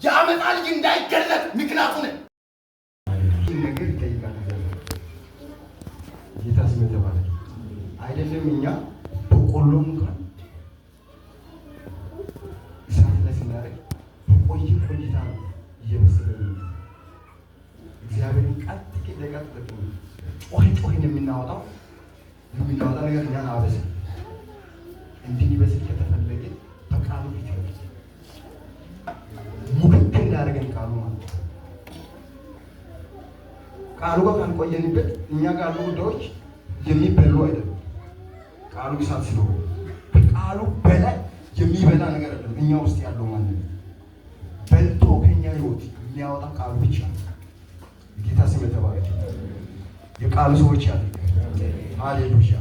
የአመፃ ልጅ እንዳይገለጥ ምክንያቱ ነህ። ነገር ይጠይቃል። ጌታ ስም የተባረከ። አይደለም እኛ በቆሎ እንኳን እሳት ላይ ስናደርግ በቆየ ቆይታ ነው እየበሰለ ነው። እግዚአብሔርን ቃል ጥቂት ደቂቃ ተጠቅሞ ጮኸን ጮኸን የምናወጣ ነገር እኛን አበስል። እንድንበስል ከተፈለገ በቃሉ ፊት ሙክክ እንዳያደርገን ቃሉ ማለት ነው። ቃሉ ጋር ካልቆየንበት እኛ ጋር ያሉ ጉዳዮች የሚበሉ አይደለም። ቃሉ እሳት ስለሆነ ከቃሉ በላይ የሚበላ ነገር አይደለም። እኛ ውስጥ ያለው ማንነት በልቶ ከኛ ህይወት የሚያወጣ ቃሉ ብቻ ነው። ጌታ ስም የተባረከ። የቃሉ ሰዎች ያድርገን። ሃሌሉያ።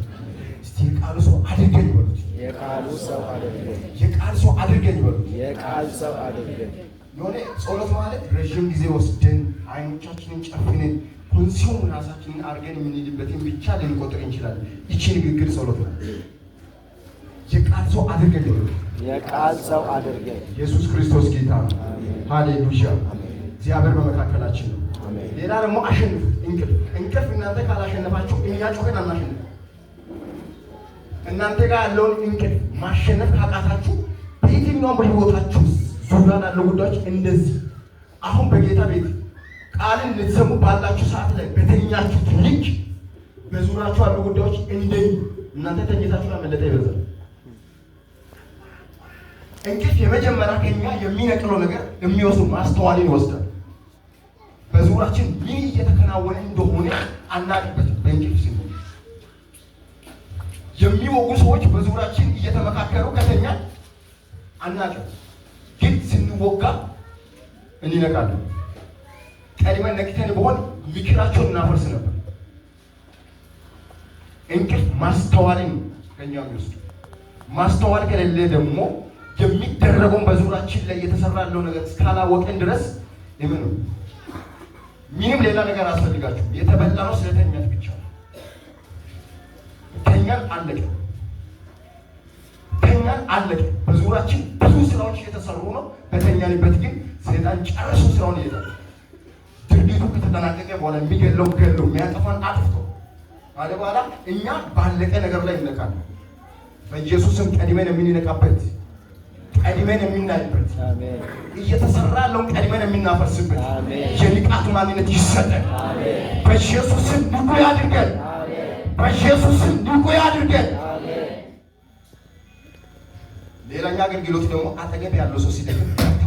እስቲ የቃሉ ሰው አድርገኝ በሉት። የቃሉ ሰው አድርገኝ። የቃል ሰው አድርገኝ በሉት። የቃል ሰው አድርገኝ። የሆነ ጸሎት ማለት ረዥም ጊዜ ወስደን አይኖቻችንን ጨፍነን consume ራሳችንን አድርገን የምንሄድበትን ብቻ ልንቆጥር እንችላለን። ይቺ ንግግር ጸሎት ነው። የቃል ሰው አድርገኝ በሉት። የቃል ሰው አድርገኝ። ኢየሱስ ክርስቶስ ጌታ ነው። ሃሌሉያ። እግዚአብሔር በመካከላችን ነው። አሜን። ሌላ ደግሞ አሸንፉት። እንቅልፍ፣ እንቅልፍ እናንተ ካላሸነፋችሁ እኛ ጮኸን አናሸንፍ። እናንተ ጋር ያለውን እንቅልፍ ማሸነፍ ካቃታችሁ በየትኛውም በህይወታችሁ ዙሪያ ላለው ጉዳዮች እንደዚህ አሁን በጌታ ቤት ቃልን ልትሰሙ ባላችሁ ሰዓት ላይ በተኛችሁት ልክ በዙሪያችሁ ያሉ ጉዳዮች እንደኝ እናንተ ተኝታችሁ ያመለጠ ይበዛል። እንቅልፍ የመጀመሪያ ከኛ የሚነቅለው ነገር የሚወስዱ ማስተዋልን ይወስዳል። በዙሪያችን ምን እየተከናወነ እንደሆነ አናውቅበትም። በእንቅልፍ ስንሆን የሚወጉ ሰዎች በዙሪያችን እየተመካከሩ ከተኛ አናውቅም፣ ግን ስንወጋ እንነቃለን። ቀድመን ነቅተን በሆን ምክራቸውን እናፈርስ ነበር። እንቅልፍ ማስተዋልን ከኛ የሚወስዱ፣ ማስተዋል ከሌለ ደግሞ የሚደረገውን በዙሪያችን ላይ እየተሰራ ያለው ነገር እስካላወቅን ድረስ የምን ምንም ሌላ ነገር አያስፈልጋችሁም። የተበላ ነው ስለተኛት ብቻ ነው። ተኛን አለቀ። ተኛን አለቀ። በዙሪያችን ብዙ ስራዎች እየተሰሩ ነው። በተኛንበት ግን ሰይጣን ጨርሶ ስራውን ይሄዳል። ድርጊቱ ከተጠናቀቀ በኋላ የሚገለው ገለው የሚያጠፋን አጥፍቶ ካለ በኋላ እኛ ባለቀ ነገር ላይ እንነቃለን። በኢየሱስም ቀድመን የምንነቃበት፣ ቀድመን የምናይበት፣ አሜን። እየተሰራ ያለውን ቀድመን የምናፈርስበት አሜን። የንቃት ማንነት ይሰጠን። አሜን። በኢየሱስም ንቁ ያድርገን። አሜን። በኢየሱስም ንቁ ያድርገን። አሜን። ሌላኛ አገልግሎት ደግሞ አጠገብ ያለው ሰው ሲደክም በርታ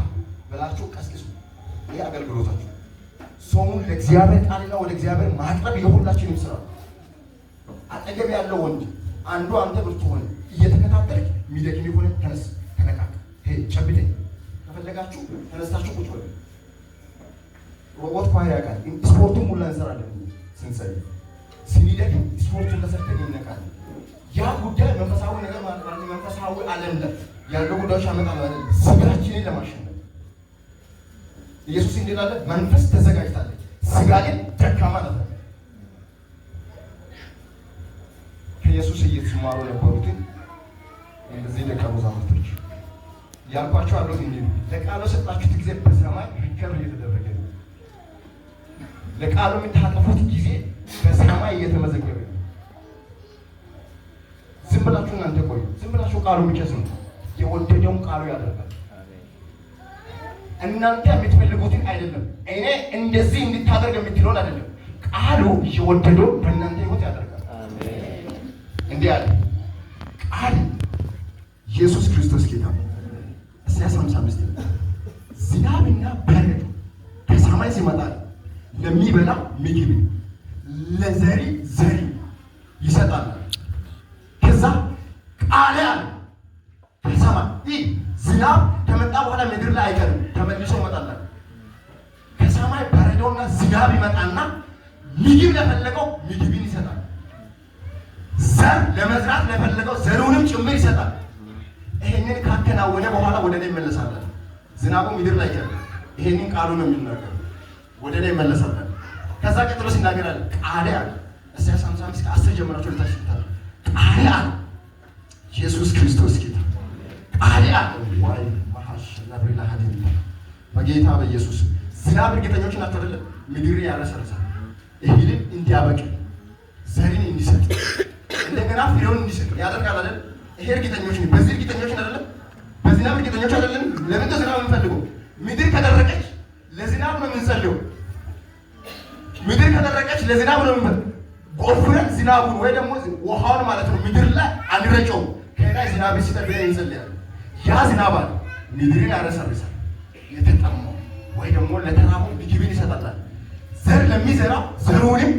ብላችሁ ቀስቅሱ። ይህ አገልግሎታችሁ ሰውን ለእግዚአብሔር ቃልና ወደ እግዚአብሔር ማቅረብ የሁላችንም ስራ ነው። አጠገብ ያለው ወንድ አንዱ አንተ ብርቱ ሆነ እየተከታተልክ የሚደክም ከሆነ ተነስ፣ ተነቃቅ፣ ሄ ጨብጠኝ፣ ከፈለጋችሁ ተነስታችሁ ቁጭ በሉ። ሮቦት choir ያውቃል። ስፖርቱን ሁላ እንሰራለን ስንጸልይ፣ ስንደክም ስፖርቱን ተሰርተን ይነቃለን። ያ ጉዳይ መንፈሳዊ ነገር ማለት ነው። መንፈሳዊ ዓለም ላይ ያለው ጉዳዮች ያመጣል ማለት ነው። ስጋችንን ለማሸነፍ ኢየሱስ እንዲህ አለ፣ መንፈስ ተዘጋጅታለች፣ ስጋ ግን ደካማ ናት። ከኢየሱስ እየተማሩ ነበሩትን እንደዚህ ደቀ መዛሙርቶች ያልኳቸው አሉት እንዲህ ነው። ለቃሉ የሰጣችሁት ጊዜ በሰማይ record እየተደረገ ነው። ለቃሉ የምታጠፉት ጊዜ በሰማይ እየተመዘገበ ነው። ዝም ብላችሁ እናንተ ቆዩ። ዝም ብላችሁ ቃሉ ብቻ ስሙ። የወደደውን ቃሉ ያደርጋል። እናንተ የምትፈልጉትን አይደለም። እኔ እንደዚህ እንድታደርግ የምትለውን አይደለም። ቃሉ የወደደው በእናንተ ህይወት ያደርጋል። አሜን። እንዲህ አለ ቃል። ኢየሱስ ክርስቶስ ጌታ ነው። ኢሳይያስ 55 ዝናብና በረዶ ከሰማይ ሲመጣ ለሚበላ ምግብ ለዘሪ ዘሪ ይሰጣል። ከዛ ቃል አለ ከሰማይ። ይህ ዝናብ ከመጣ በኋላ ምድር ላይ አይቀርም፣ ተመልሶ ይመጣል። ከሰማይ በረዶና ዝናብ ይመጣና ምግብ ለፈለገው ምግብን ይሰጣል። ዘር ለመዝራት ለፈለገው ዘሩንም ጭምር ይሰጣል። ይሄንን ካከናወነ በኋላ ወደ ላይ ይመለሳል። ዝናቡ ምድር ላይ ይቀር። ይሄንን ቃሉ ነው የሚናገረው። ወደ ላይ ይመለሳል። ከዛ ቀጥሎ ሲናገር አለ ቃሌ አለ። ኢሳይያስ 55 ከ10 ጀምራችሁ ልታች ትታለ። ቃሌ አለ። ኢየሱስ ክርስቶስ ጌታ። ቃሌ አለ። ዋይ ማሐሽ ለብሪላ ሀዲን በጌታ በኢየሱስ ዝናብ እርግጠኞች ናቸው አይደለ? ምድር ያረሰርሳል፣ እህልን እንዲያበቅል፣ ዘርን እንዲሰጥ፣ እንደገና ፍሬውን እንዲሰጥ ያደርጋል አይደል? ይሄ እርግጠኞች ነን። በዚህ እርግጠኞች ነን አይደለም? በዝናብ እርግጠኞች አይደለም? ለምን ነው ዝናብ የምንፈልገው? ምድር ከደረቀች ለዝናብ ነው የምንጸልየው። ምድር ከደረቀች ለዝናብ ነው የምንፈልገው። ቆፍረን ዝናቡን ወይ ደግሞ ውሃውን ማለት ነው ምድር ላይ አንረጨውም። ከላይ ዝናብ ሲጠብ ብለን እንጸልያለን። ያ ዝናብ አለ ምድርን ያረሰርሳል። የተጠማው ወይ ደግሞ ለተራቡ ምግብን ይሰጣል። ዘር ለሚዘራ ዘሩንም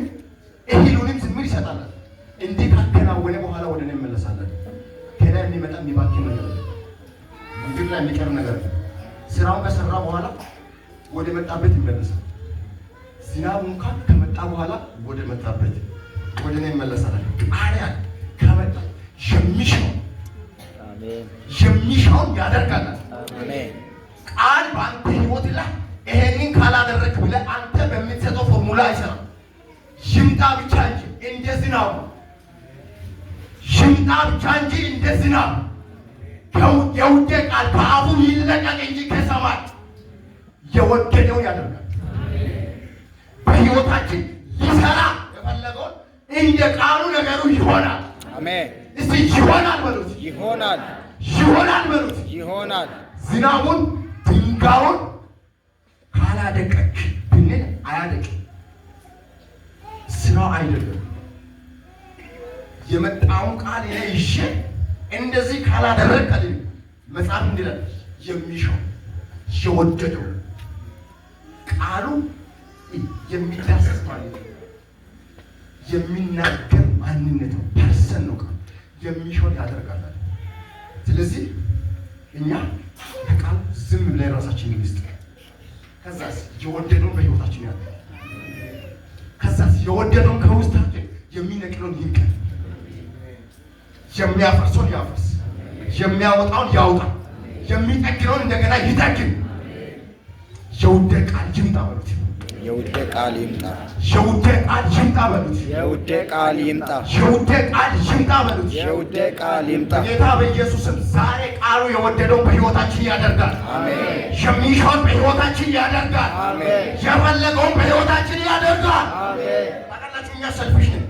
እህሉንም ጭምር ይሰጣል። እንዲህ ካከናወነ በኋላ ወደ እኔ እመለሳለን። ከላይ የሚመጣ የሚባክን ነገር ነው። ምድር ላይ የሚቀር ነገር ነው። ስራውን ከሰራ በኋላ ወደ መጣበት ይመለሳል። ዝናቡ እንኳን ከመጣ በኋላ ወደ መጣበት ወደ እኔ ይመለሳል። ቃል ከመጣ የሚሻው አሜን። የሚሻውን ያደርጋል። አሜን። ቃል በአንተ ህይወት ላይ ይሄንን ካላደረግክ ብለህ አንተ በምትሰጠው ፎርሙላ አይሰራም። ይምጣ ብቻ እንጂ እንደ ዝናቡ፣ ይምጣ ብቻ እንጂ እንደ ዝናብ፣ የውዴ ቃል ከአፉ ይለቀቅ እንጂ ከሰማይ የወደደውን ያደርጋል። በህይወታችን ሊሰራ የፈለገውን እንደ ቃሉ ነገሩ ይሆናል። አሜን። እስቲ ይሆናል በሉት፣ ይሆናል። ይሆናል በሉት። ይሆናል። ዝናቡን ድንጋዩን ካላደቀክ ብንል አያደቅም። ስራው አይደለም። የመጣውን ቃል እኔ ይዤ እንደዚህ ካላደረግ አልልም። መጽሐፍ እንዲላል የሚሻው የወደደው ቃሉ የሚዳሰስ ማለት ነው። የሚናገር ማንነት ነው። Person ነው ቃሉ። የሚሻውን ያደርጋል። ስለዚህ እኛ ለቃሉ ዝም ብለን ራሳችንን እንስጥ። ከዛስ የወደደውን በህይወታችን ያደርጋል። ከዛስ የወደደውን ከውስጣችን የሚነቅለውን ይንቀል፣ የሚያፈርሰውን ያፈርስ፣ የሚያወጣውን ያውጣ፣ የሚጠግነውን እንደገና ይጠግን። የውዴ ቃል ይምጣ በሉት። የውዴ ቃል ይምጣ። የውዴ ቃል ይምጣ በሉት። የውዴ ቃል ይምጣ። የውዴ ቃል ይምጣ በሉት። የውዴ ቃል ይምጣ። በጌታ በኢየሱስም ዛሬ ቃሉ የወደደውን በህይወታችን ያደርጋል። አሜን። የሚሻውን በህይወታችን ያደርጋል። አሜን። የፈለገውን በህይወታችን ያደርጋል። አሜን። ታውቃላችሁ እኛ selfish ነን።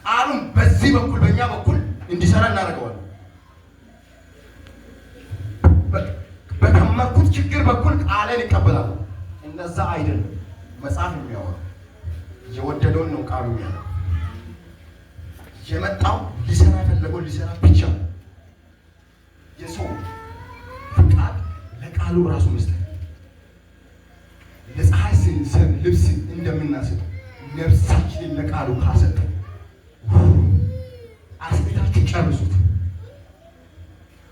ቃሉን በዚህ በኩል በእኛ በኩል እንዲሰራ እናደርገዋለን። በከመርኩት ችግር በኩል ቃልን ይቀበላሉ። እንደዛ አይደለም መጽሐፍ የሚያወራው። የወደደውን ነው ቃሉ የሚያወራው። የመጣው ሊሰራ የፈለገው ሊሰራ ብቻ። የሰው ፍቃድ ለቃሉ ራሱ መስጠት፣ ለፀሐይ ልብስ እንደምናሰጠው ነፍሳችንን ለቃሉ ካሰጠው አስቤታችሁ ጨርሱት።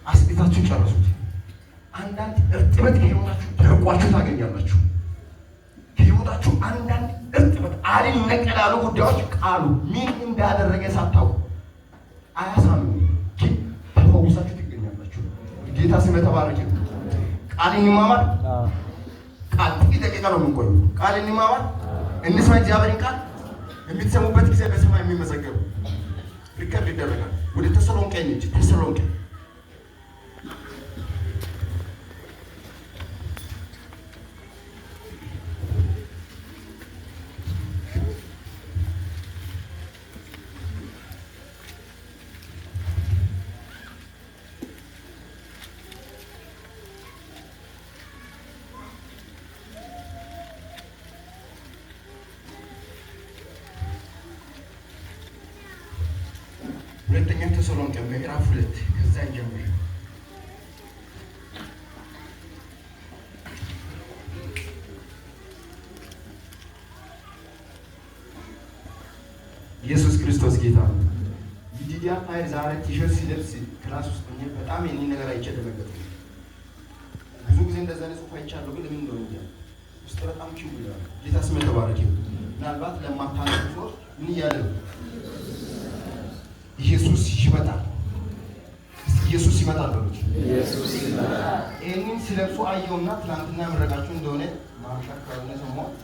አስቤታችሁ ጨርሱት። አንዳንድ እርጥበት ከህይወታችሁ ደርቋችሁ ታገኛላችሁ። ከህይወታችሁ አንዳንድ እርጥበት አልነቀል ያሉ ጉዳዮች ቃሉ ምን እንዳደረገ ሳታውቁ አያሳምኑም፣ ግን ተፈውሳችሁ ትገኛላችሁ። ጌታ ስም የተባረከ ይሁን። ቃል እንማማር። ቃል ጥቂት ደቂቃ ነው የምንቆየው። ቃል እንማማር፣ እንስማ እግዚአብሔርን ቃል። የምትሰሙበት ጊዜ በሰማይ የሚመዘገቡ record ይደረጋል። ወደ ተሰሎንቄ እንሂድ። ተሰሎንቄ ሁለተኛ ተሰሎንቄ ምዕራፍ 2 ከዛ እንጀምር። ኢየሱስ ክርስቶስ ጌታ ነው። ይዲዲያ ፋይል ዛሬ ቲሸርት ሲለብስ class ውስጥ ሆኜ በጣም የኔን ነገር አይቼ ደነገጥኩ። ብዙ ጊዜ እንደዛ አይነት ጽሑፍ አይቻለሁ፣ ግን ለምን እንደሆነ እንጃ ውስጥ በጣም ኪው ይላል። ጌታ ስም የተባረከ ይሁን። ምናልባት ለማታነቡ ሰዎች ምን እያለ ነው? ኢየሱስ ይመጣል። እስኪ ኢየሱስ ይመጣል በሉት። ኢየሱስ ይመጣል። ይህንን ሲለብሱ አየውና ትናንትና ያመረቃችሁ እንደሆነ ማምሻ አካባቢ ነው የሰማሁት።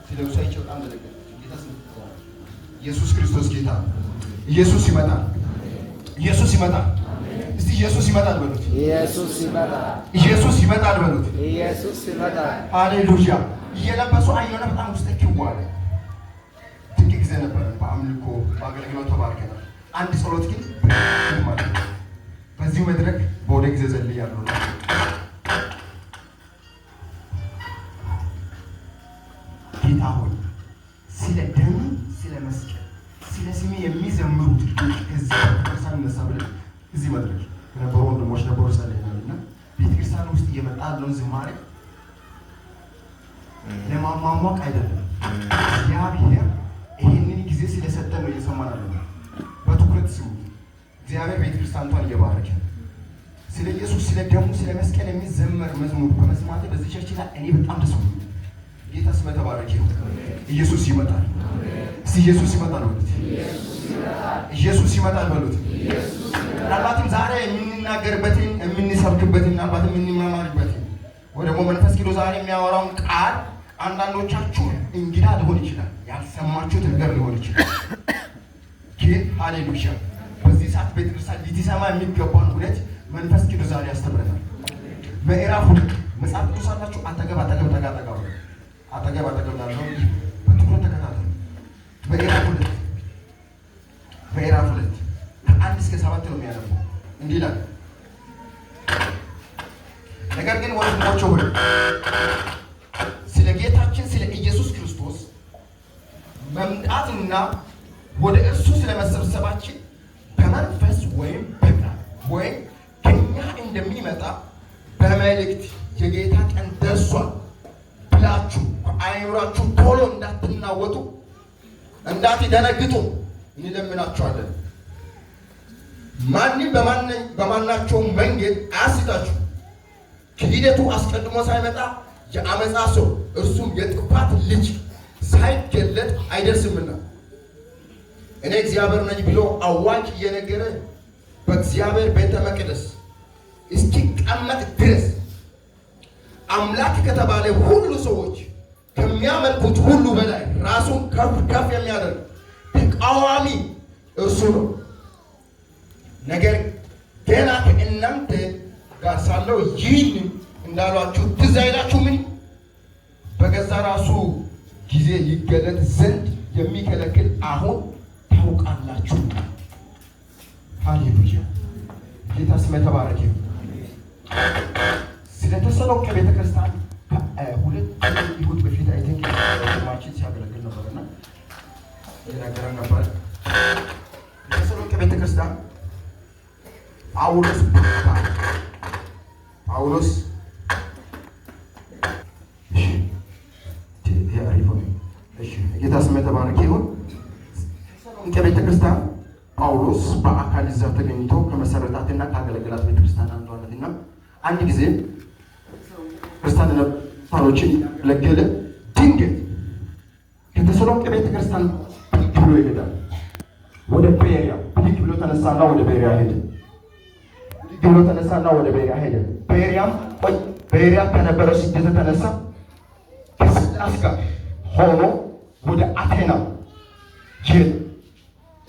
ሲለብሱ አይቼ በጣም ደነገጥኩ። ጌታ ስም የተባረከ። ኢየሱስ ክርስቶስ ጌታ ነው። ኢየሱስ ይመጣል። ኢየሱስ ይመጣል። እስቲ ኢየሱስ ይመጣል በሉት። ኢየሱስ ይመጣል። ኢየሱስ ይመጣል በሉት። ኢየሱስ ይመጣል። ሃሌሉያ። እየለበሱ አየሆነ በጣም ውስጤ ክው አለ። ድንቅ ጊዜ ነበረ። በአምልኮ በአገልግሎት ተባርከናል። አንድ ጸሎት ግን ማለት ነው። በዚሁ መድረክ በወደ ጊዜ ጸልያለሁ። ጌታ ሆይ ስለ ደም፣ ስለ መስቀል፣ ስለ ስሜ የሚዘምሩት ልጆች ከዚህ ቤተክርስቲያን እነሳ ብለን እዚህ መድረክ የነበሩ ወንድሞች ነበሩ፣ ጸልየናል እና ቤተክርስቲያን ውስጥ እየመጣ ያለውን ዝማሬ ለማሟሟቅ አይደለም። እግዚአብሔር ይህንን ጊዜ ስለሰጠን ነው እየሰማን ያለነው። በትኩረት ስሙት። እግዚአብሔር ቤተክርስቲያኗን እየባረከ ነው። ስለ ኢየሱስ፣ ስለ ደሙ፣ ስለ መስቀል የሚዘመር መዝሙር በመስማቴ በዚህ church ላይ እኔ በጣም ደስ ብሎኛል። ጌታ ስም የተባረከ ይሁን። ኢየሱስ ይመጣል። እስቲ ኢየሱስ ይመጣል በሉት። ኢየሱስ ይመጣል በሉት። ምናልባትም ዛሬ የምንናገርበትን የምንሰብክበትን፣ ምናልባትም የምንማማርበትን ወይ ደግሞ መንፈስ ቅዱስ ዛሬ የሚያወራውን ቃል አንዳንዶቻችሁ እንግዳ ሊሆን ይችላል፣ ያልሰማችሁት ነገር ሊሆን ይችላል። ግን ሃሌሉያ በዚህ ሰዓት ቤተክርስቲያን ልትሰማ የሚገባን እውነት መንፈስ ቅዱስ ዛሬ ያስተምረናል። ምዕራፍ 2 መጽሐፍ ቅዱስ አላችሁ? አጠገብ አጠገብ ጠጋ ጠጋ በሉ። አጠገብ አጠገብ ላለው በትኩረት ተከታተሉ። ምዕራፍ 2፣ ምዕራፍ 2 ከ1 እስከ 7 ነው የሚያነበው። እንዲህ ይላል። ነገር ግን ወንድሞቼ ሆይ፣ ስለ ጌታችን ስለ ኢየሱስ ክርስቶስ መምጣትና ወደ እርሱ ስለ መሰብሰባችን በመንፈስ ወይም በቃል ወይም ከኛ እንደሚመጣ በመልእክት የጌታ ቀን ደርሷል ብላችሁ ከአእምሯችሁ ቶሎ እንዳትናወጡ እንዳትደነግጡ እንለምናችኋለን። ማንም በማናቸውም መንገድ አያስታችሁ። ክህደቱ አስቀድሞ ሳይመጣ የአመፃ ሰው እርሱም የጥፋት ልጅ ሳይገለጥ አይደርስምና፣ እኔ እግዚአብሔር ነኝ ብሎ አዋጅ እየነገረ በእግዚአብሔር ቤተ መቅደስ እስኪቀመጥ ድረስ አምላክ ከተባለ ሁሉ ሰዎች ከሚያመልኩት ሁሉ በላይ ራሱን ከፍ ከፍ የሚያደርግ ተቃዋሚ እርሱ ነው። ነገር ገና ከእናንተ ጋር ሳለሁ ይህን እንዳልኋችሁ ትዝ አይላችሁምን? በገዛ ራሱ ጊዜ ይገለጥ ዘንድ የሚከለክል አሁን ታውቃላችሁ። ሃሌሉያ! ጌታ ስም የተባረከ ይሁን። ስለ ተሰሎንቄ ቤተክርስቲያን ከ2 እሑድ በፊት I think ወንድማችን ሲያገለግል ነበርና እየነገረን ነበረ። ተሰሎንቄ ቤተክርስቲያን ጳውሎስ ጳውሎስ ይሄ አሪፍ ነው። እሺ፣ ጌታ ስም የተባረከ ይሁን። ተሰሎንቄ ቤተክርስቲያን ጳውሎስ በአካል እዛ ተገኝቶ ከመሰረታትና ካገለገላት ቤተክርስቲያን አንዷ ናትና አንድ ጊዜ ክርስቲያን ነበሮችን ያገለገለ ድንገት ከተሰሎንቄ ቤተክርስቲያን ብድግ ብሎ ይሄዳል። ወደ ቤሪያ ብድግ ብሎ ተነሳና ወደ ቤሪያ ሄደ። ብድግ ብሎ ተነሳና ወደ ቤሪያ ሄደ። ቤሪያም ቆይ ቤሪያ ከነበረው ስደት ተነሳ ከሲላስ ጋር ሆኖ ወደ አቴና ሄደ።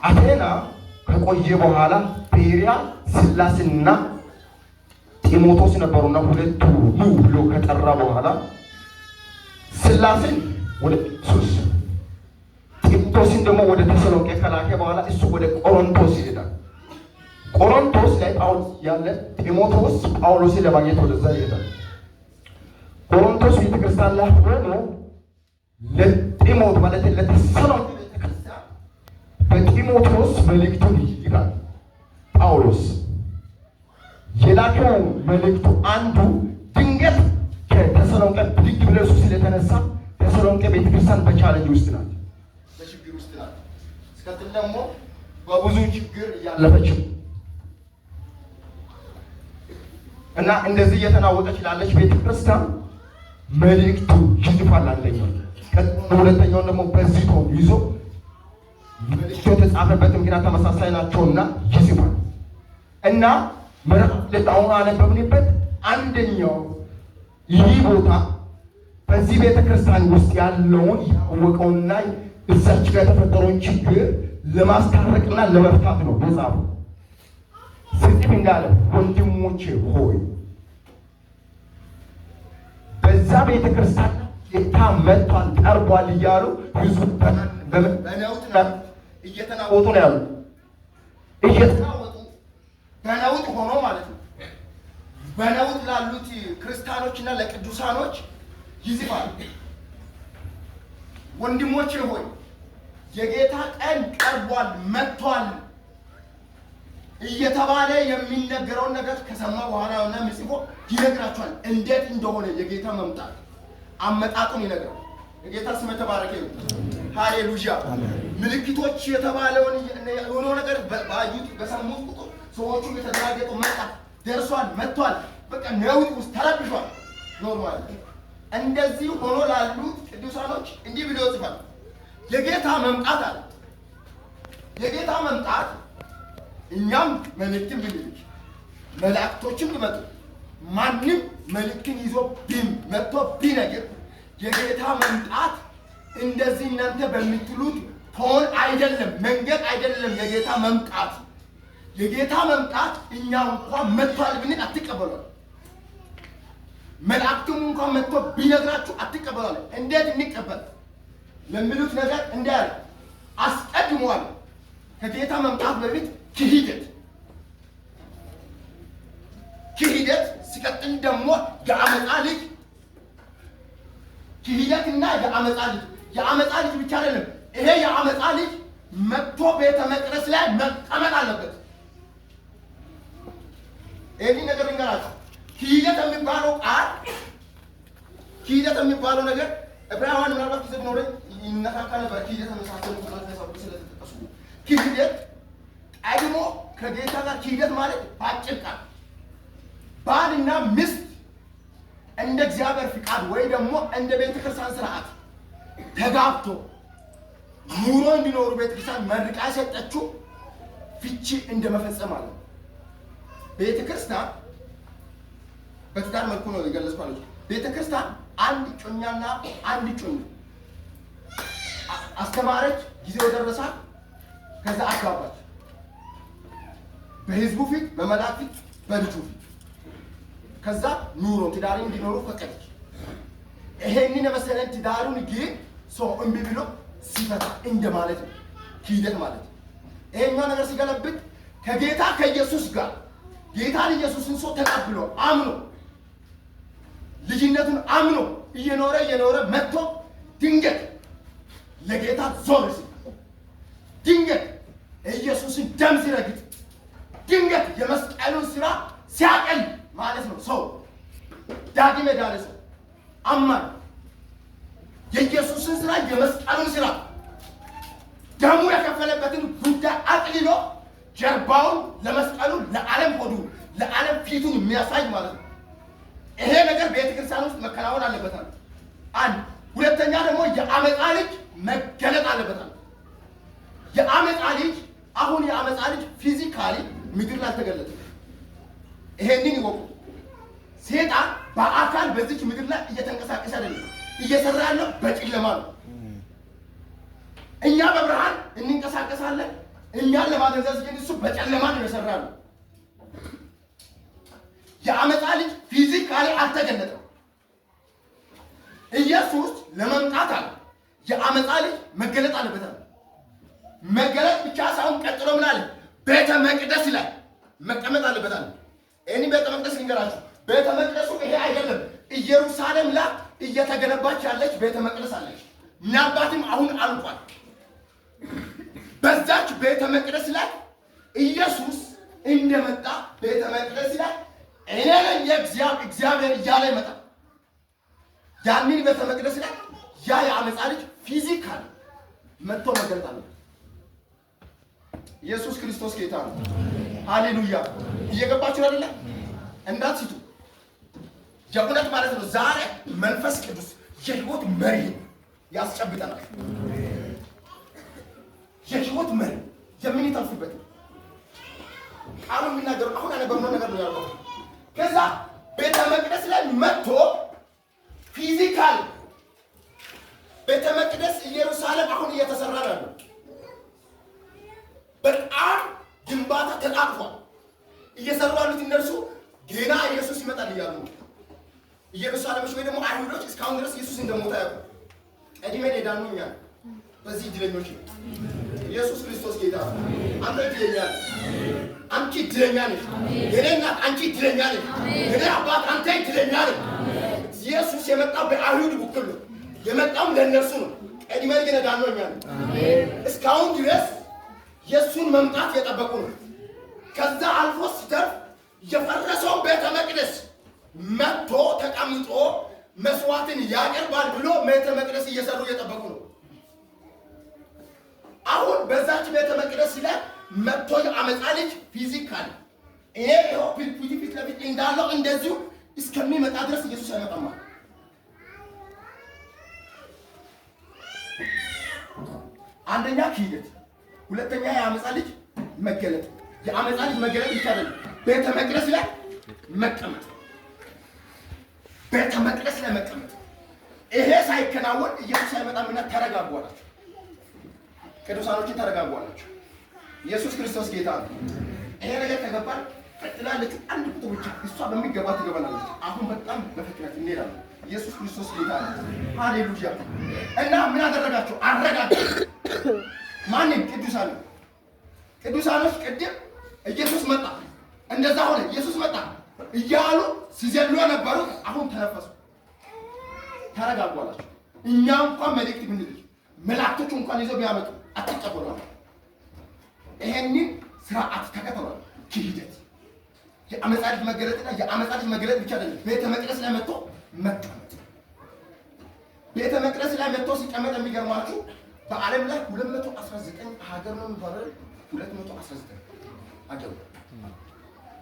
አቴና ከቆየ በኋላ ቤሪያ ሲላስና ጢሞቴዎስ ነበሩና ሁለቱ ኑ ብሎ ከጠራ በኋላ ሲላስን ወደ ሱስ፣ ጢሞቴዎስን ደግሞ ወደ ተሰሎንቄ ከላከ በኋላ እሱ ወደ ቆሮንቶስ ይሄዳል። ቆሮንቶስ ላይ ጳውሎስ ያለ ጢሞቴዎስ ጳውሎስን ለማግኘት ወደዛ ይሄዳል። ቆሮንቶስ ቤተክርስቲያን ላይ ሆኖ ለጢሞት ማለት ለተሰሎንቄ ቤተክርስቲያን በጢሞቴዎስ መልእክቱን ይልካል። ጳውሎስ የላከው መልእክቱ አንዱ ድንገት ከተሰሎንቄ ብድግ ብሎ እሱ ስለተነሳ ተሰሎንቄ ቤተክርስቲያን በ challenge ውስጥ ናት፣ በችግር ውስጥ ናት። እስከትል ደግሞ በብዙ ችግር እያለፈች እና እንደዚህ እየተናወጠች ላለች ቤተክርስቲያን መልእክቱ ይጽፋል። አንደኛው፣ ሁለተኛውን ደግሞ በዚህ tone ይዞ መልእክቱ የተጻፈበት ምክንያት ተመሳሳይ ናቸውና ይጽፋል እና ምዕራፍ 2 አሁን አነበብንበት። አንደኛው ይህ ቦታ በዚህ ቤተክርስቲያን ውስጥ ያለውን ያወቀውና እዛች ጋር የተፈጠረውን ችግር ለማስታረቅና ለመፍታት ነው የጻፈው። ስጽፍ እንዳለ ወንድሞቼ ሆይ በዛ ቤተ ክርስቲያን ጌታ መጥቷል ቀርቧል እያሉ ህዝቡ በነውጥ እየተናወጡ ነው ያሉት። እየተናወጡ በነውጥ ሆኖ ማለት ነው። በነውጥ ላሉት ክርስቲያኖችና ለቅዱሳኖች ይጽፋል። ወንድሞቼ ሆይ የጌታ ቀን ቀርቧል መጥቷል እየተባለ የሚነገረውን ነገር ከሰማ በኋላ እና ምጽፎ ይነግራቸዋል። እንዴት እንደሆነ የጌታ መምጣት አመጣጡን ይነግራል። የጌታ ስም የተባረከ ይሁን። ሃሌሉያ። ምልክቶች የተባለውን የሆነው ነገር ባዩት በሰሙት ቁጥር ሰዎቹ የተደናገጡ መጣ፣ ደርሷል፣ መጥቷል፣ በቃ ነውጥ ውስጥ ተረብሿል። Normal እንደዚህ ሆኖ ላሉት ቅዱሳኖች እንዲህ ብሎ ይጽፋል። የጌታ መምጣት አለ። የጌታ መምጣት እኛም መልእክትን ብንልክ መላእክቶችም ቢመጡ ማንም መልእክትን ይዞ ቢም መጥቶ ቢነግር የጌታ መምጣት እንደዚህ እናንተ በምትሉት tone አይደለም፣ መንገድ አይደለም። የጌታ መምጣት እኛ እንኳን መጥቷል ብንል አትቀበሏል። መላእክቱም እንኳን መጥቶ ቢነግራችሁ አትቀበሏል። እንዴት እንቀበል ለሚሉት ነገር እንዲህ አለ። አስቀድሟል ከጌታ መምጣት በፊት ክህደት ሲቀጥል ደግሞ የአመፃ ልጅ፣ ክህደትና የአመፃ ልጅ። የአመፃ ልጅ ብቻ አይደለም። ይሄ የአመፃ ልጅ መጥቶ ቤተ መቅደስ ላይ መቀመጥ አለበት። ይህን ነገር ልንገራችሁ። ክህደት የሚባለው ቃል፣ ክህደት የሚባለው ነገር ዕብራውያን ምናልባት ጊዜ ቢኖረኝ ይነካካ ነበር። ክህደት የመሳሰሉ ነገሮች ስለተጠቀሱ ክህደት ቀድሞ ከጌታ ጋር፣ ክህደት ማለት በአጭር ቃል ባልና ሚስት እንደ እግዚአብሔር ፍቃድ ወይ ደግሞ እንደ ቤተ ክርስቲያን ስርዓት ተጋብቶ ኑሮ እንዲኖሩ ቤተ ክርስቲያን መርቃ የሰጠችው ፍቺ እንደ መፈጸም ማለት ነው። ቤተ ክርስቲያን በትዳር መልኩ ነው የገለጽኳለች። ቤተ ክርስቲያን አንድ እጮኛና አንድ እጮኛ አስተማረች፣ ጊዜው ደረሳት፣ ከዛ አጋባች። በህዝቡ ፊት፣ በመላክ ፊት፣ በልጁ ፊት። ከዛ ኑሮ ትዳርን እንዲኖሩ ፈቀደች። ይሄንን የመሰለን ትዳሩን ግን ሰው እምቢ ብሎ ሲፈታ እንደማለት ነው ክህደት ማለት። ይሄኛው ነገር ሲገለብጥ ከጌታ ከኢየሱስ ጋር ጌታን ኢየሱስን ሰው ተቀብሎ አምኖ ልጅነቱን አምኖ እየኖረ እየኖረ መጥቶ ድንገት ለጌታ ዞር ሲል፣ ድንገት ኢየሱስን ደም ሲረግጥ፣ ድንገት የመስቀሉን ስራ ሲያቀል ማለት ነው። ሰው ዳግም የዳነ ሰው አማኝ የኢየሱስን ስራ፣ የመስቀሉን ስራ፣ ደሙ የከፈለበትን ጉዳይ አቅልሎ ጀርባውን ለመስቀሉ ለዓለም ሆዱ ለዓለም ፊቱን የሚያሳይ ማለት ነው። ይሄ ነገር ቤተክርስቲያን ውስጥ መከናወን አለበታል። አንድ ሁለተኛ ደግሞ የአመፃ ልጅ መገለጥ አለበታል። የአመፃ ልጅ አሁን የአመፃ ልጅ physically ምድር ላይ አልተገለጠም። ይሄንን ይወቁ። ሴጣን በአካል በዚች ምድር ላይ እየተንቀሳቀሰ አይደለም። እየሰራ ያለው በጨለማ ነው። እኛ በብርሃን እንንቀሳቀሳለን። እኛን ለማደንዘዝ ግን እሱ በጨለማ ነው የሰራ ያለው። የአመፃ ልጅ physically አልተገለጠም። ኢየሱስ ለመምጣት አለ የአመፃ ልጅ መገለጥ አለበት አለ። መገለጥ ብቻ ሳይሆን ቀጥሎ ምን አለ? ቤተ መቅደስ ላይ መቀመጥ አለበት አለ። ይህን ቤተ መቅደስ ልንገራችሁ። ቤተ መቅደሱ ይሄ አይደለም። ኢየሩሳሌም ላይ እየተገነባች ያለች ቤተ መቅደስ አለች። ምናልባትም አሁን አልቋል። በዛች ቤተ መቅደስ ላይ ኢየሱስ እንደመጣ ቤተ መቅደስ ላይ እኔ ነኝ የእግዚአብሔር እያለ ይመጣል። ያንን ቤተ መቅደስ ላይ ያ የአመፃ ልጅ physical መጥቶ መገለጥ አለበት። ኢየሱስ ክርስቶስ ጌታ ነው። ሃሌሉያ! እየገባችሁ አይደለ? እንዳትስቱ። የእውነት ማለት ነው። ዛሬ መንፈስ ቅዱስ የህይወት መሪ ያስጨብጠናል። የህይወት መሪ የምንተርፍበት ቃሉ የሚናገረው አሁን ያነበብነው ነገር ነው ያልኩት። ከዛ ቤተ መቅደስ ላይ መጥቶ physical ቤተ መቅደስ ኢየሩሳሌም አሁን እየተሰራ ነው ያለው። በጣም ግንባታ ተጣጥፏል። እየሰሩ ያሉት እነርሱ ገና ኢየሱስ ይመጣል እያሉ ነው። ኢየሩሳሌሞች ወይ ደግሞ አይሁዶች እስካሁን ድረስ ኢየሱስ እንደሞተ አያውቁም። ቀድመን የዳነው እኛ ነን። በዚህ እድለኞች ነው። ኢየሱስ ክርስቶስ ጌታ ነው። አንተ እድለኛ ነህ። አንቺ እድለኛ ነሽ። የኔ እናት አንቺ እድለኛ ነሽ። የኔ አባት አንተ እድለኛ ነህ። ኢየሱስ የመጣው በአይሁድ በኩል ነው። የመጣውም ለእነርሱ ነው። ቀድመን ግን የዳነው እኛ ነን። እስካሁን ድረስ የእሱን መምጣት የጠበቁ ነው። ከዛ አልፎ ሲተርፍ የፈረሰውን ቤተ መቅደስ መጥቶ ተቀምጦ መስዋዕትን ያቀርባል ብሎ ቤተ መቅደስ እየሰሩ እየጠበቁ ነው። አሁን በዛች ቤተ መቅደስ ላይ መጥቶ የአመፃ ልጅ physical እኔ ይኸው ፊት ፊት ለፊት እንዳለው እንደዚሁ እስከሚመጣ ድረስ ኢየሱስ አይመጣም። አንደኛ ክህደት፣ ሁለተኛ የአመፃ ልጅ መገለጥ። የአመፃ ልጅ መገለጥ ይቻላል ቤተ መቅደስ ላይ መቀመጥ፣ ቤተ መቅደስ ላይ መቀመጥ። ይሄ ሳይከናወን ኢየሱስ አይመጣምና ተረጋጉ አላቸው። ቅዱሳኖችን ተረጋጉ አላቸው። ኢየሱስ ክርስቶስ ጌታ ነው። ይሄ ነገር ከገባን ቀጥላለች። አንድ ቁጥር ብቻ እሷ በሚገባ ትገባናለች። አሁን በጣም በፍጥነት እንሄዳለን። ኢየሱስ ክርስቶስ ጌታ ነው። ሃሌሉያ። እና ምን አደረጋቸው? አረጋጋቸው። ማንን? ቅዱሳን ቅዱሳኖች ቅድም ኢየሱስ መጣ፣ እንደዛ ሆነ፣ ኢየሱስ መጣ እያሉ ሲዘሉ የነበሩት አሁን ተነፈሱ፣ ተረጋጉ አላቸው። እኛ እንኳን መልእክት ብንልክ መላእክቶቹ እንኳን ይዘው ቢያመጡ አትቀበሉ አለ። ይሄንን ስርዓት ተከተሏል። ክህደት፣ የአመፃ ልጅ መገለጥና የአመፃ ልጅ መገለጥ ብቻ አይደለም፣ ቤተ መቅደስ ላይ መጥቶ መቀመጥ። ቤተ መቅደስ ላይ መጥቶ ሲቀመጥ የሚገርማችሁ በዓለም ላይ 219 ሀገር ነው የሚባለው። 219 ሀገር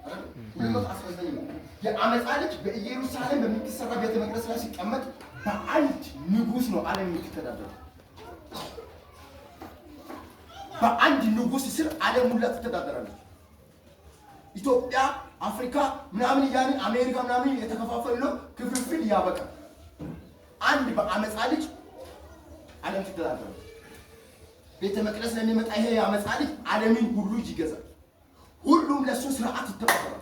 አይደል? 219 ነው። የአመፃ ልጅ በኢየሩሳሌም በሚሰራ ቤተ መቅደስ ላይ ሲቀመጥ በአንድ ንጉስ ነው ዓለም የምትተዳደረው። በአንድ ንጉስ ስር ዓለም ሁላ ትተዳደራለች። ኢትዮጵያ፣ አፍሪካ ምናምን እያልን አሜሪካ ምናምን የተከፋፈለው ክፍፍል ያበቃል። አንድ በአመፃ ልጅ ዓለም ትተዳደራለች። ቤተ መቅደስ ለሚመጣ ይሄ የአመፃ ልጅ ዓለምን ሁሉ ይገዛል። ሁሉም ለሱ ስርዓት ይተባበራል።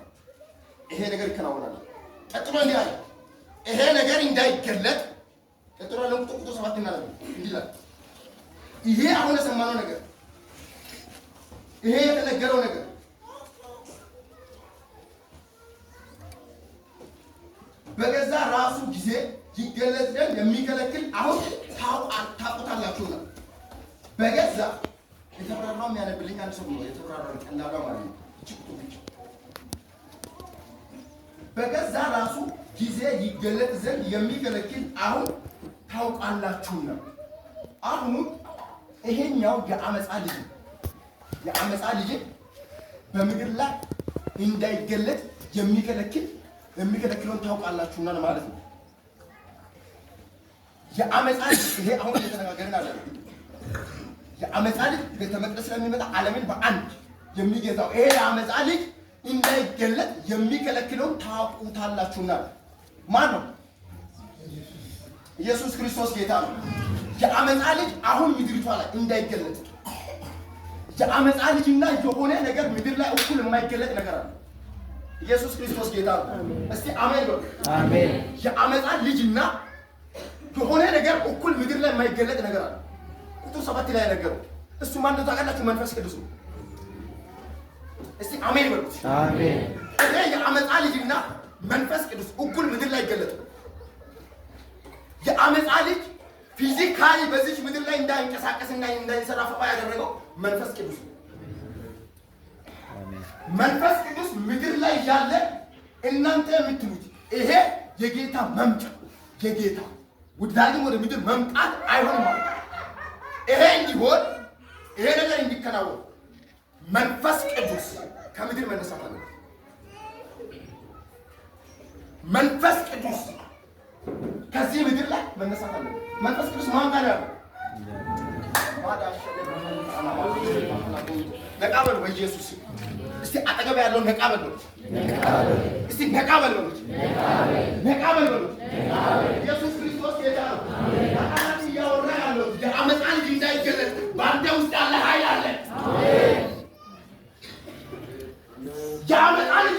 ይሄ ነገር ይከናወናል። ቀጥሎ እንዲህ አለ፣ ይሄ ነገር እንዳይገለጥ ቀጥሎ ያለው ቁጥር 7 እናደርግ እንዲህ ይላል። ይሄ አሁን የሰማነው ነገር ይሄ የተነገረው ነገር በገዛ ራሱ ጊዜ ይገለጥ ዘንድ የሚከለክል አሁን ታውቁታላችሁ ነው። በገዛ የተብራራው የሚያነብልኝ አንድ ሰው ነው። የተብራራው ቀላሏ ማለት ነው። እቺ ቁጥር ብቻ በገዛ ራሱ ጊዜ ይገለጥ ዘንድ የሚከለክል አሁን ታውቃላችሁና። አሁን ይሄኛው የአመፃ ልጅ የአመፃ ልጅ በምድር ላይ እንዳይገለጥ የሚከለክለውን ታውቃላችሁና ማለት ነው። የአመፃ ልጅ ይሄ አሁን እየተነጋገርን አለ። የአመፃ ልጅ ቤተ መቅደስ ስለሚመጣ ዓለምን በአንድ የሚገዛው ይሄ የአመፃ ልጅ እንዳይገለጥ የሚከለክለውን ታውቁታላችሁና። ማን ነው? ኢየሱስ ክርስቶስ ጌታ ነው። የአመፃ ልጅ አሁን ምድሪቷ ላይ እንዳይገለጥ የአመፃ ልጅና የሆነ ነገር ምድር ላይ እኩል የማይገለጥ ነገር አለ። ኢየሱስ ክርስቶስ ጌታ ነው። እስቲ አሜን በሉ። አሜን። የአመፃ ልጅና የሆነ ነገር እኩል ምድር ላይ የማይገለጥ ነገር አለ። ቁጥር 7 ላይ ነገረው። እሱ ማን ነው ታውቃላችሁ? መንፈስ ቅዱስ ነው። እስቲ አሜን በሉ። አሜን። ይሄ የአመፃ ልጅና መንፈስ ቅዱስ እኩል ምድር ላይ ይገለጡ። የአመፃ ልጅ physically በዚች ምድር ላይ እንዳይንቀሳቀስና እንዳይንሰራፋ ያደረገው መንፈስ ቅዱስ ነው። መንፈስ ቅዱስ ምድር ላይ ያለ እናንተ የምትሉት ይሄ የጌታ መምጫ የጌታ ዳግም ወደ ምድር መምጣት አይሆንም ማለት ነው። ይሄ እንዲሆን ይሄ ነገር እንዲከናወን መንፈስ ቅዱስ ከምድር መነሳት አለበት። መንፈስ ቅዱስ ከዚህ ምድር ላይ መነሳት አለበት። መንፈስ ቅዱስ ማን ጋር ያለው? ነቃ በሉ በኢየሱስ። እስቲ አጠገብ ያለውን ነቃ በል በሉት። እስቲ ነቃ በል በሉት። ነቃ በል በሉት። ኢየሱስ ክርስቶስ ጌታ ነው። አካላት እያወራ ያለው የአመፃ ልጅ እንዳይገለጥ በአንተ ውስጥ ያለ ኃይል አለ። የአመፃ ልጅ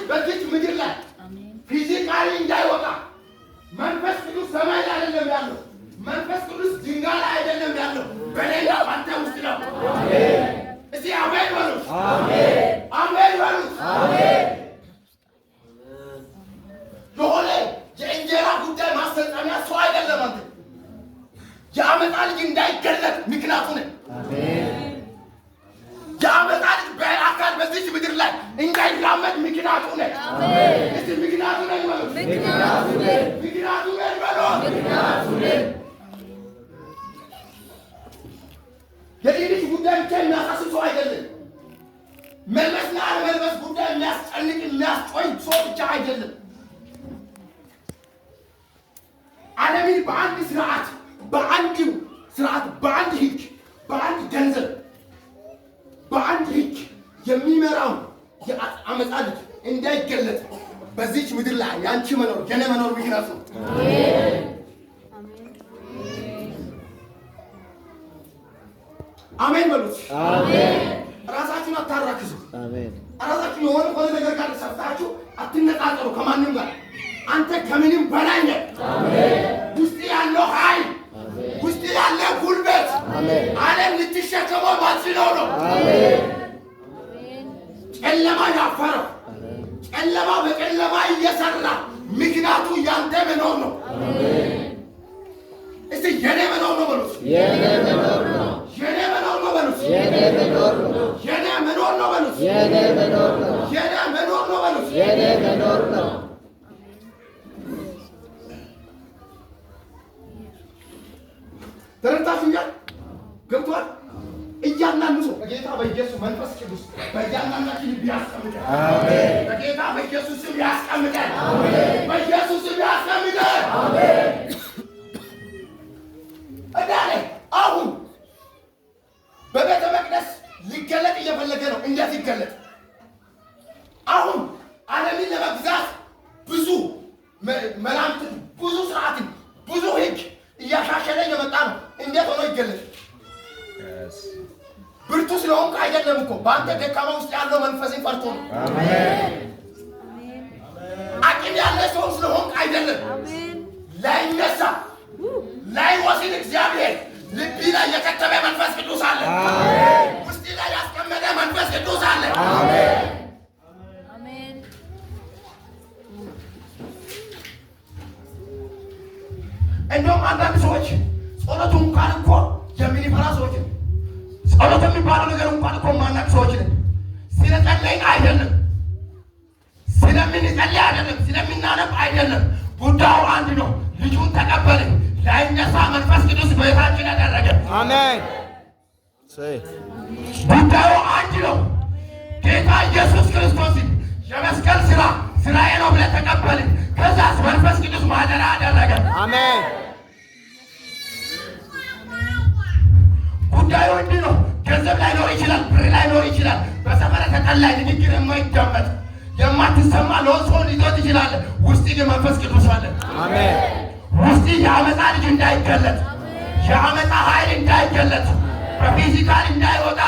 ኃይል እንዳይወጣ መንፈስ ቅዱስ ሰማይ ላይ አይደለም ያለው። መንፈስ ቅዱስ ድንጋይ ላይ አይደለም ያለው፣ በሌላ ባንተ ውስጥ ነው። እስቲ አሜን በሉት። አሜን በሉት። የሆነ የእንጀራ ጉዳይ ማስፈጸሚያ ሰው አይደለም አንተ። የአመፃ ልጅ እንዳይገለጥ ምክንያቱ ነህ። የአመፃ ልጅ በአካል በዚች ምድር ላይ እንዳይራመድ ምክንያቱ ነህ። እስቲ ምክንያቱ ነህ በሉት። ምክንያቱ ነህ በሉት። የልጅ ጉዳይ ብቻ የሚያሳስብ ሰው አይደለም። መልበስና አለመልበስ ጉዳይ የሚያስጨንቅ የሚያስጮኝ ሰው ብቻ አይደለም። ዓለምን በአንድ ስርዓት፣ በአንድ ስርዓት፣ በአንድ ህግ፣ በአንድ ገንዘብ፣ በአንድ ህግ የሚመራው የአመፃ ልጅ እንዳይገለጥ በዚች ምድር ላይ ያንቺ መኖር የኔ መኖር ምክንያት ነው። አሜን በሉት። ራሳችሁን አታራክሱ። ራሳችሁ የሆነ ሆነ ነገር ጋር ሰርታችሁ አትነጣጠሩ ከማንም ጋር። አንተ ከምንም በላይ ነህ። ውስጥ ያለው ኃይል፣ ውስጥ ያለው ጉልበት ዓለም ልትሸከመው ማትችለው ነው። ጨለማ ያፈረው ጨለማ በጨለማ እየሰራ ምክንያቱ ያንተ መኖር ነው። እስቲ የኔ መኖር ነው በሉት። የኔ መኖር ነው በሉት። የኔ መኖር ነው በሉት። የኔ መኖር ነው በሉት። ተረድታችሁኛል? ገብቷል? እያንዳንዱ ሰው በጌታ በኢየሱስ መንፈስ ቅዱስ በእያንዳንዳችን ልብ ያስቀምጠን። በጌታ በኢየሱስ ስም ያስቀምጠን። በኢየሱስ ስም ያስቀምጠን። እንዳለ አሁን በቤተ መቅደስ ሊገለጥ እየፈለገ ነው። እንዴት ይገለጥ? አሁን ዓለምን ለመግዛት ብዙ መላምትን፣ ብዙ ስርዓትን፣ ብዙ ሕግ እያሻሸለ እየመጣ ነው። እንዴት ሆኖ ይገለጥ? ብርቱ ስለሆንክ አይደለም እኮ፣ በአንተ ደካማ ውስጥ ያለው መንፈስን ፈርቶ ነው። አቅም ያለ ሰው ስለሆንክ አይደለም። ላይነሳ ላይወስድ እግዚአብሔር ልቢ ላይ የከተበ መንፈስ ቅዱስ አለ። ውስጥ ላይ ያስቀመጠ መንፈስ ቅዱስ አለ። እንደውም አንዳንድ ሰዎች ጸሎቱ እንኳን እኮ የሚፈራ ሰዎች ነን። ጸሎት የሚባለው ነገር እንኳን እኮ ማናቅ ሰዎች ነን። ስለጸለይን አይደለም፣ ስለምንጸልይ አይደለም፣ ስለምናነብ አይደለም። ጉዳዩ አንድ ነው። ልጁን ተቀበልን፣ ላይነሳ መንፈስ ቅዱስ በቤታችን ያደረገ። አሜን። ጉዳዩ አንድ ነው። ጌታ ኢየሱስ ክርስቶስን የመስቀል ስራ ስራዬ ነው ብለህ ተቀበልን። ከዛስ መንፈስ ቅዱስ ማደሪያ አደረገ። አሜን። ጉዳዩ እንዲህ ነው። ገንዘብ ላይኖር ይችላል፣ ብር ላይኖር ይችላል። በሰፈረ ተጠላይ፣ ንግግር የማይዳመጥ የማትሰማ ለሰው ሊዞ ትችላለህ። ውስጥ ግን መንፈስ ቅዱስ አለ። አሜን። ውስጥ የአመፃ ልጅ እንዳይገለጥ፣ የአመፃ ኃይል እንዳይገለጥ፣ በ physical እንዳይወጣ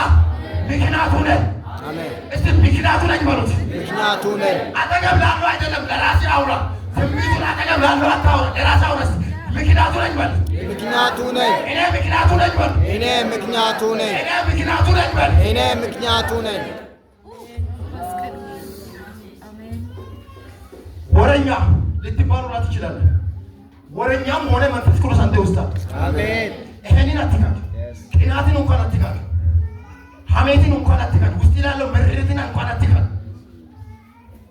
ምክንያቱ ነህ። አሜን። እስቲ ምክንያቱ ነኝ በሉት። ምክንያቱ ነኝ። አጠገብ ላለው አይደለም ለራሴ አውራ። ትንቢቱን አጠገብ ላለው አታውራ፣ ለራሴ አውራ። እስቲ ምክንያቱ ነኝ በል። ምክንያቱ ነኝ። እኔ ምክንያቱ ነኝ በል። እኔ ምክንያቱ ነኝ። እኔ ምክንያቱ ነኝ በል። እኔ ምክንያቱ ነኝ። ወረኛ ልትባሉ ትችላለህ። ወረኛም ሆነ መንፈስ ቅዱስ አንተ ውስጥ አለ። አሜን። ይሄንን አትካድ። ቅናትን እንኳን አትካድ። ሐሜትን እንኳን አትካድ። ውስጥ ላለው ምሬትን እንኳን አትካድ።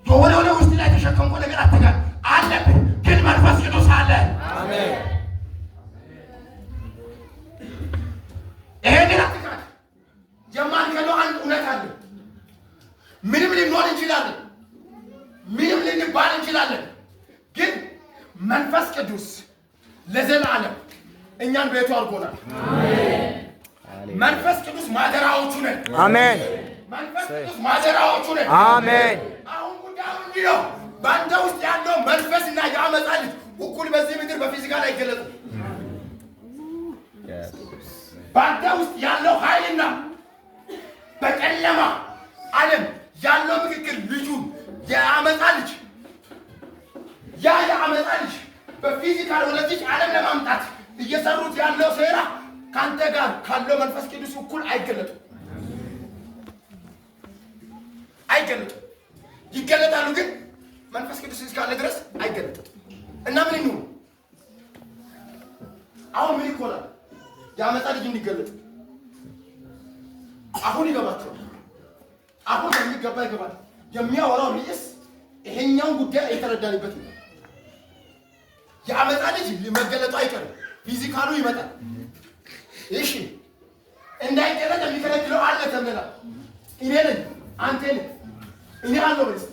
የሆነ ሆነ ውስጥ ላይ የተሸከምከው ነገር አትካድ። አለብህ፣ ግን መንፈስ ቅዱስ አለ። አሜን። ይሄንን አትካድ። የማንከደው አንድ እውነት አለ። ምንም ልንሆን እንችላለን፣ ምንም ልንባል እንችላለን። ግን መንፈስ ቅዱስ ለዘላለም እኛን ቤቱ አድርጎናል። መንፈስ ቅዱስ ማደሪያዎቹ ነን። አሜን። መንፈስ ቅዱስ ማደሪያዎቹ ነን። አሜን። አሁን ጉዳዩ እንዲህ ነው። በአንተ ውስጥ ያለው መንፈስ እና የአመፃ ልጅ እኩል በዚህ ምድር በ physical አይገለጡም። በአንተ ውስጥ ያለው ኃይልና በጨለማ ዓለም ያለው ምክክር ልጁን የአመፃ ልጅ ያ የአመፃ ልጅ በ physical ወደዚች ዓለም ለማምጣት እየሰሩት ያለው ሴራ ከአንተ ጋር ካለው መንፈስ ቅዱስ እኩል አይገለጡም፣ አይገለጡም። ይገለጣሉ፣ ግን መንፈስ ቅዱስ እስካለ ድረስ አይገለጡም። እና ምን ይሁን አሁን? ምን ይኮናል? የአመፃ ልጅ እንዲገለጥ አሁን ይገባቸዋል። አሁን የሚገባ ይገባል። የሚያወራው ርዕስ ይሄኛውን ጉዳይ የተረዳንበት ነው። የአመፃ ልጅ መገለጡ አይቀርም፣ physical ኡ ይመጣል። እሺ፣ እንዳይገለጥ የሚከለክለው አለ ተብለናል። እኔ ነኝ፣ አንተ ነህ። እኔ አለሁ በል እስኪ።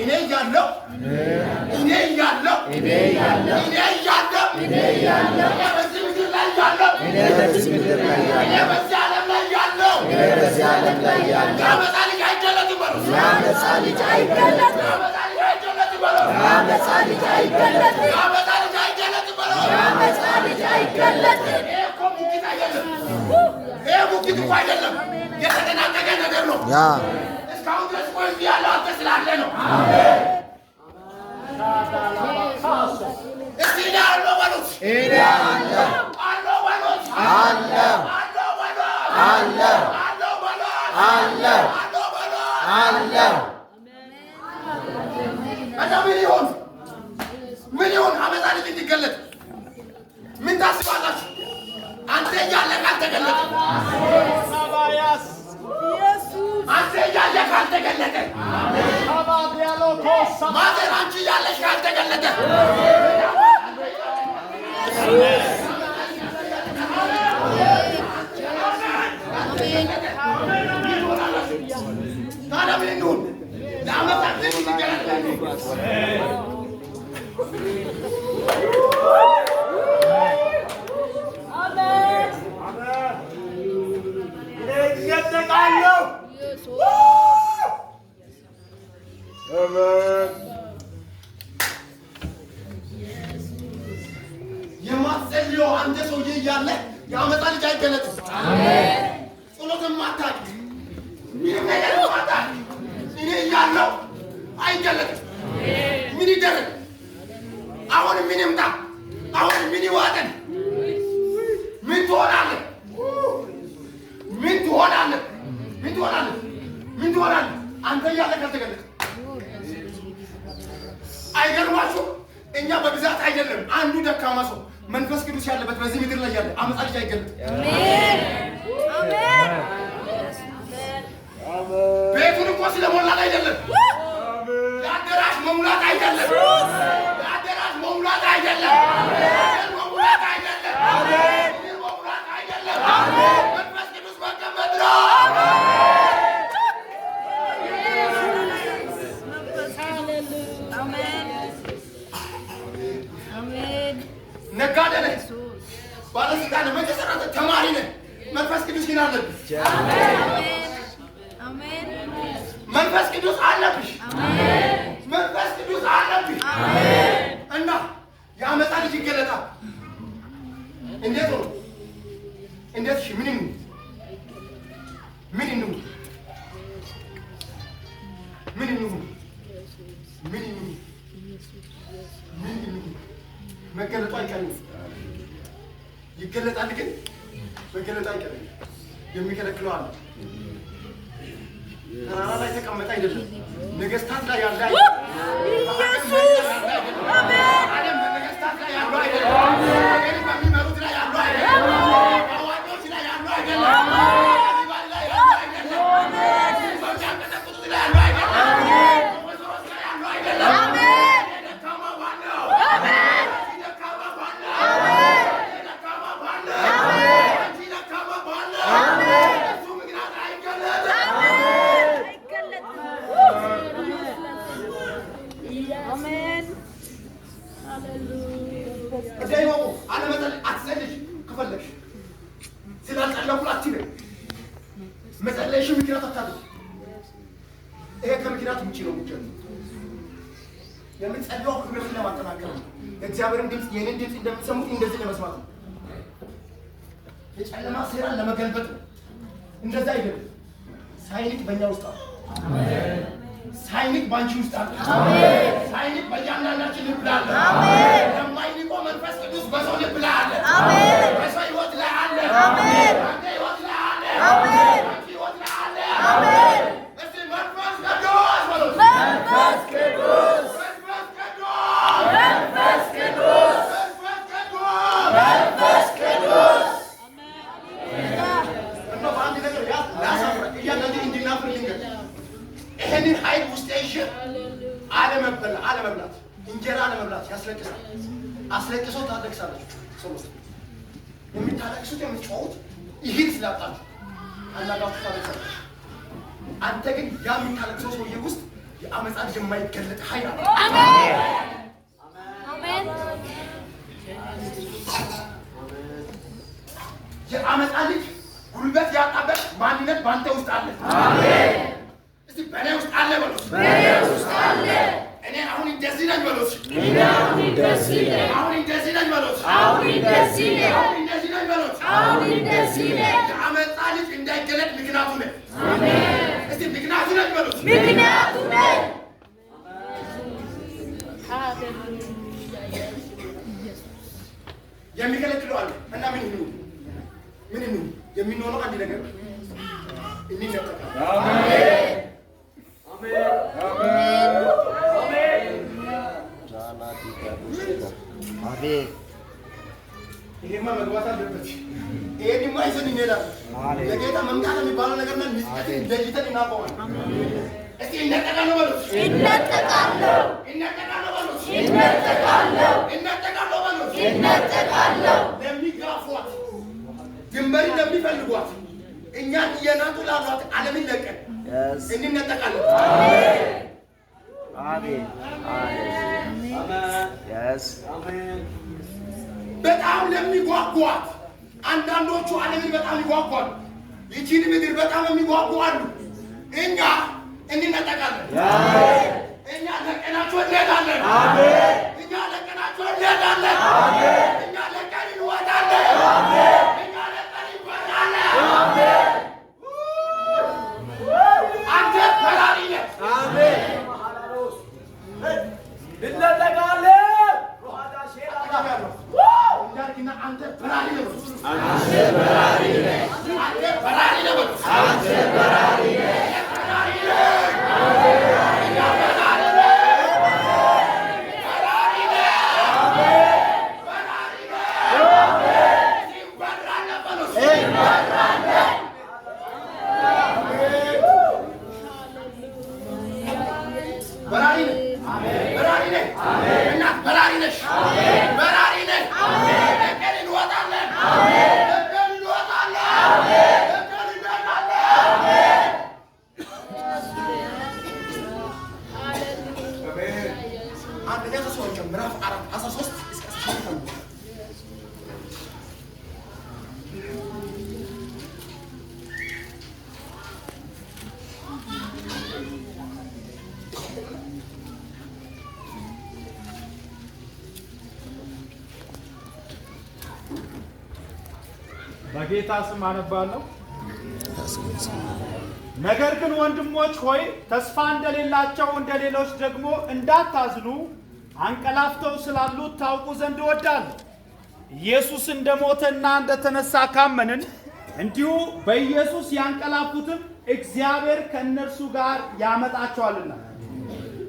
እኔ እያለሁ፣ እኔ እያለሁ፣ እኔ እያለሁ፣ እኔ በዚህ ምድር ላይ እያለሁ፣ እኔ በዚህ ዓለም ላይ እያለሁ የአመፃ ልጅ አይገለጥም በሉ። የአመፃ ልጅ አይገለጥም። የአመፃ ልጅ አይገለጥም በሉ። የአመፃ ልጅ አይገለጥም። የአመፃ ልጅ አይገለጥም በሉ። የአመፃ ልጅ አይገለጥም። ይሄ እኮ ሙግት አይደለም። ይሄ ሙግት እኮ አይደለም። የተጠናቀቀ ነገር ነው። እስካሁን ድረስ እኮ እዚህ ያለው አንተ ስላለ ነው። እስቲ እኔ አለሁ በሉት። እኔ አለሁ። አለሁ በሉት። አለሁ። አለሁ በሉት። አለሁ። አለሁ በሉት። አለሁ። አለሁ በሉት። አለሁ። እና ምን ይሁን? ምን ይሁን? አመፃ ልጅ እንዲገለጥ ምን ታስባላችሁ? አንተ እያለ ካልተገለጠ፣ አንተ እያለ ካልተገለጠ፣ mother አንቺ እያለሽ ካልተገለጠ፣ ታዲያ ምን እንሁን? ለአመፃ ልጅ እንዲገለጥ ምን? አሜን። እየጠቃለሁ። የማትጸልየው አንተ ሰውዬ እያለ የአመፃ ልጅ አይገለጥም። ጸሎት የማታውቅ፣ ምንም ነገር የማታውቅ እኔ እያለሁ አይገለጥም። ምን ይደረግ? አሁን ምን ይምጣ? አሁን ምን ይዋጠን? ምን ትሆናለህ? ምን ትሆናለህ? ምን ትሆናለህ? ምን ትሆናለህ? አንተ እያለ ካልተገለጠ አይገርማችሁ? እኛ በብዛት አይደለም። አንዱ ደካማ ሰው መንፈስ ቅዱስ ያለበት በዚህ ምድር ላይ ያለ አመፃ ልጅ አይገለጥም። አሜን። አሜን። ቤቱን እኮ ስለሞላን አይደለም። የአዳራሽ መሙላት አይደለም። የአዳራሽ መሙላት አይደለም። የአገር መሙላት አይደለም። ምድር መሙላት አይደለም። መንፈስ ቅዱስ መቀመጥ ነው። አሜን። አሜን። ነጋዴ ነህ፣ ባለስልጣን ነህ፣ መንግስት ሰራተኛ፣ ተማሪ ነህ። መንፈስ ቅዱስ ግን አለብህ። አሜን። መንፈስ ቅዱስ አለብሽ። መንፈስ ቅዱስ አለብሽ። እና የአመፃ ልጅ ይገለጣል። እንዴት ሆኖ? እንዴት? እሺ፣ ምን እንሁን? ምን እንሁን? ምን እንሁን? ምን እንሁን? ምን እንሁን? መገለጡ አይቀርም። ይገለጣል፣ ግን መገለጡ አይቀርም። የሚከለክለው አለ። ተራራ ላይ ተቀመጠ አይደለም። ነገስታት ላይ ያለ አይደለም። ኢየሱስ አሜን። ዓለም በነገስታት ላይ ያሉ አይደለም። ሀገርን በሚመሩት ላይ ያሉ አይደለም። አዋቂዎች ላይ ያሉ አይደለም። ጠቢባን ላይ ያሉ አይደለም። በሚያንቀጠቅጡት ላይ ያሉ አይደለም። ፕሮፌሰሮች ላይ ያሉ አይደለም። ደካማ ማነው? ደካማ ማነው? ደካማ ማነው? አንቺ ደካማ ማነው? እሱ ምክንያት አይገለጥም። አይገለጥም። አሜን። እንዳይሞቁ አለመጸለይ፣ አትጸልይ። ከፈለግሽ ስላልጸለይኩ አትበይ። መጸለይሽ ምክንያት አታድርግ። ይሄ ከምክንያት ውጪ ነው። ጉዳዩ የምንጸልየው ህብረትን ለማጠናከር ነው። የእግዚአብሔርን ድምፅ፣ የእኔን ድምፅ እንደምትሰሙት እንደዚህ ለመስማት ነው። የጨለማ ሴራን ለመገልበጥ ነው። እንደዛ አይደለም። ሳይንቅ በእኛ ውስጥ አለ። ሳይንቅ ባንቺ ውስጥ አለ። ሳይንቅ በእያንዳንዳችን ልብ ላይ አለ። የማይንቀው መንፈስ ቅዱስ በሰው ልብ ላይ አለ። በሰው ህይወት ላይ አለ። በአንተ ህይወት ላይ አለ። በአንቺ ህይወት ላይ አለ። እስቲ መንፈስ ቅዱስ በሉት። መንፈስ ቅዱስ። መንፈስ ቅዱስ። መንፈስ ቅዱስ። መንፈስ ቅዱስ። መንፈስ ቅዱስ። እና በአንድ ነገር ላሳፍራ እያንዳንዱ እንድናፍር ልንገር። ይሄንን ኃይል ውስጥ ይዤ አለመበላ አለመብላት እንጀራ አለመብላት ያስለቅሳል። አስለቅሶ ታለቅሳለች። ሰዎች የምታለቅሱት የምትጮሁት ይህን ስላጣችሁ አንዳንዳችሁ ታለቅሳለች። አንተ ግን ያ የምታለቅሰው ሰውዬ ውስጥ የአመፃ ልጅ የማይገለጥ ኃይል አለ። አሜን አሜን። የአመፃ ልጅ ጉልበት ያጣበት ማንነት በአንተ ውስጥ አለ። እስቲ በእኔ ውስጥ አለ በሉት። በእኔ ውስጥ አለ። እኔ አሁን እንደዚህ ነኝ በሉት። እኔ አሁን እንደዚህ ነኝ። አሁን እንደዚህ ነኝ በሉት። አሁን እንደዚህ ነኝ። አሁን እንደዚህ ነኝ በሉት። አሁን እንደዚህ ነኝ። የአመፃ ልጅ እንዳይገለጥ ምክንያቱ ነኝ። እስቲ ምክንያቱ ነኝ በሉት። ምክንያቱ ነኝ። የሚከለክለው አለ እና ምን ይሁን ምን ይሁን የሚሆነው አንድ ነገር እንነጠቃለን። ይሄማ መግባት አለበት። ይሄንማ ይዘን እንሄዳለን። ለጌታ መምጣት የሚባለው ነገር እና ንጥቀትን ለይተን እናውቀዋለን። እስቲ እነጠቃለሁ በሉት። እነጠቃለሁ። እነጠቃለሁ በሉት። እነጠቃለሁ። እነጠቃለሁ በሉት። እነጠቃለሁ። ለሚጋፏት ድንበርን ለሚፈልጓት እኛን እየናጡ ላሏት ዓለምን ለቀን እንነጠቃለን። Amen. Yes. በጣም ለሚጓጓት አንዳንዶቹ ዓለምን በጣም ይጓጓሉ። ይቺን ምድር በጣም የሚጓጉ አሉ። እኛ እንነጠቃለን። እኛ ለቀናቸው እንሄዳለን። እኛ ለቀናቸው እንሄዳለን። እኛ ለቀን እንወጣለን። እኛ ለቀን እንወጣለን። አንተ በራሪ ነህ። እንዳልክና አንተ በራሪ ነህ በሉት። አንተ በራሪ ነህ በሉት። አንተ በራሪ ነህ። በራሪ ነህ። እኛ በራሪ ነን። በራሪ ነን። በራሪ ነን። እንበራለን በሉት። በራሪ ነህ። በራሪ ነህ። እናት በራሪ ነሽ። በራሪ ነህ። ለቀን እንወጣለን። ለቀን እንወጣለን። ለቀን እንወጣለን። አንደኛ ተሰሎንቄ ምዕራፍ 4 13 እስከ 18 አንብቡ። በጌታ ስም አነባለሁ። ነገር ግን ወንድሞች ሆይ ተስፋ እንደሌላቸው እንደ ሌሎች ደግሞ እንዳታዝኑ አንቀላፍተው ስላሉት ታውቁ ዘንድ እወዳለሁ። ኢየሱስ እንደሞተና እንደተነሳ ካመንን እንዲሁ በኢየሱስ ያንቀላፉትም እግዚአብሔር ከእነርሱ ጋር ያመጣቸዋልና።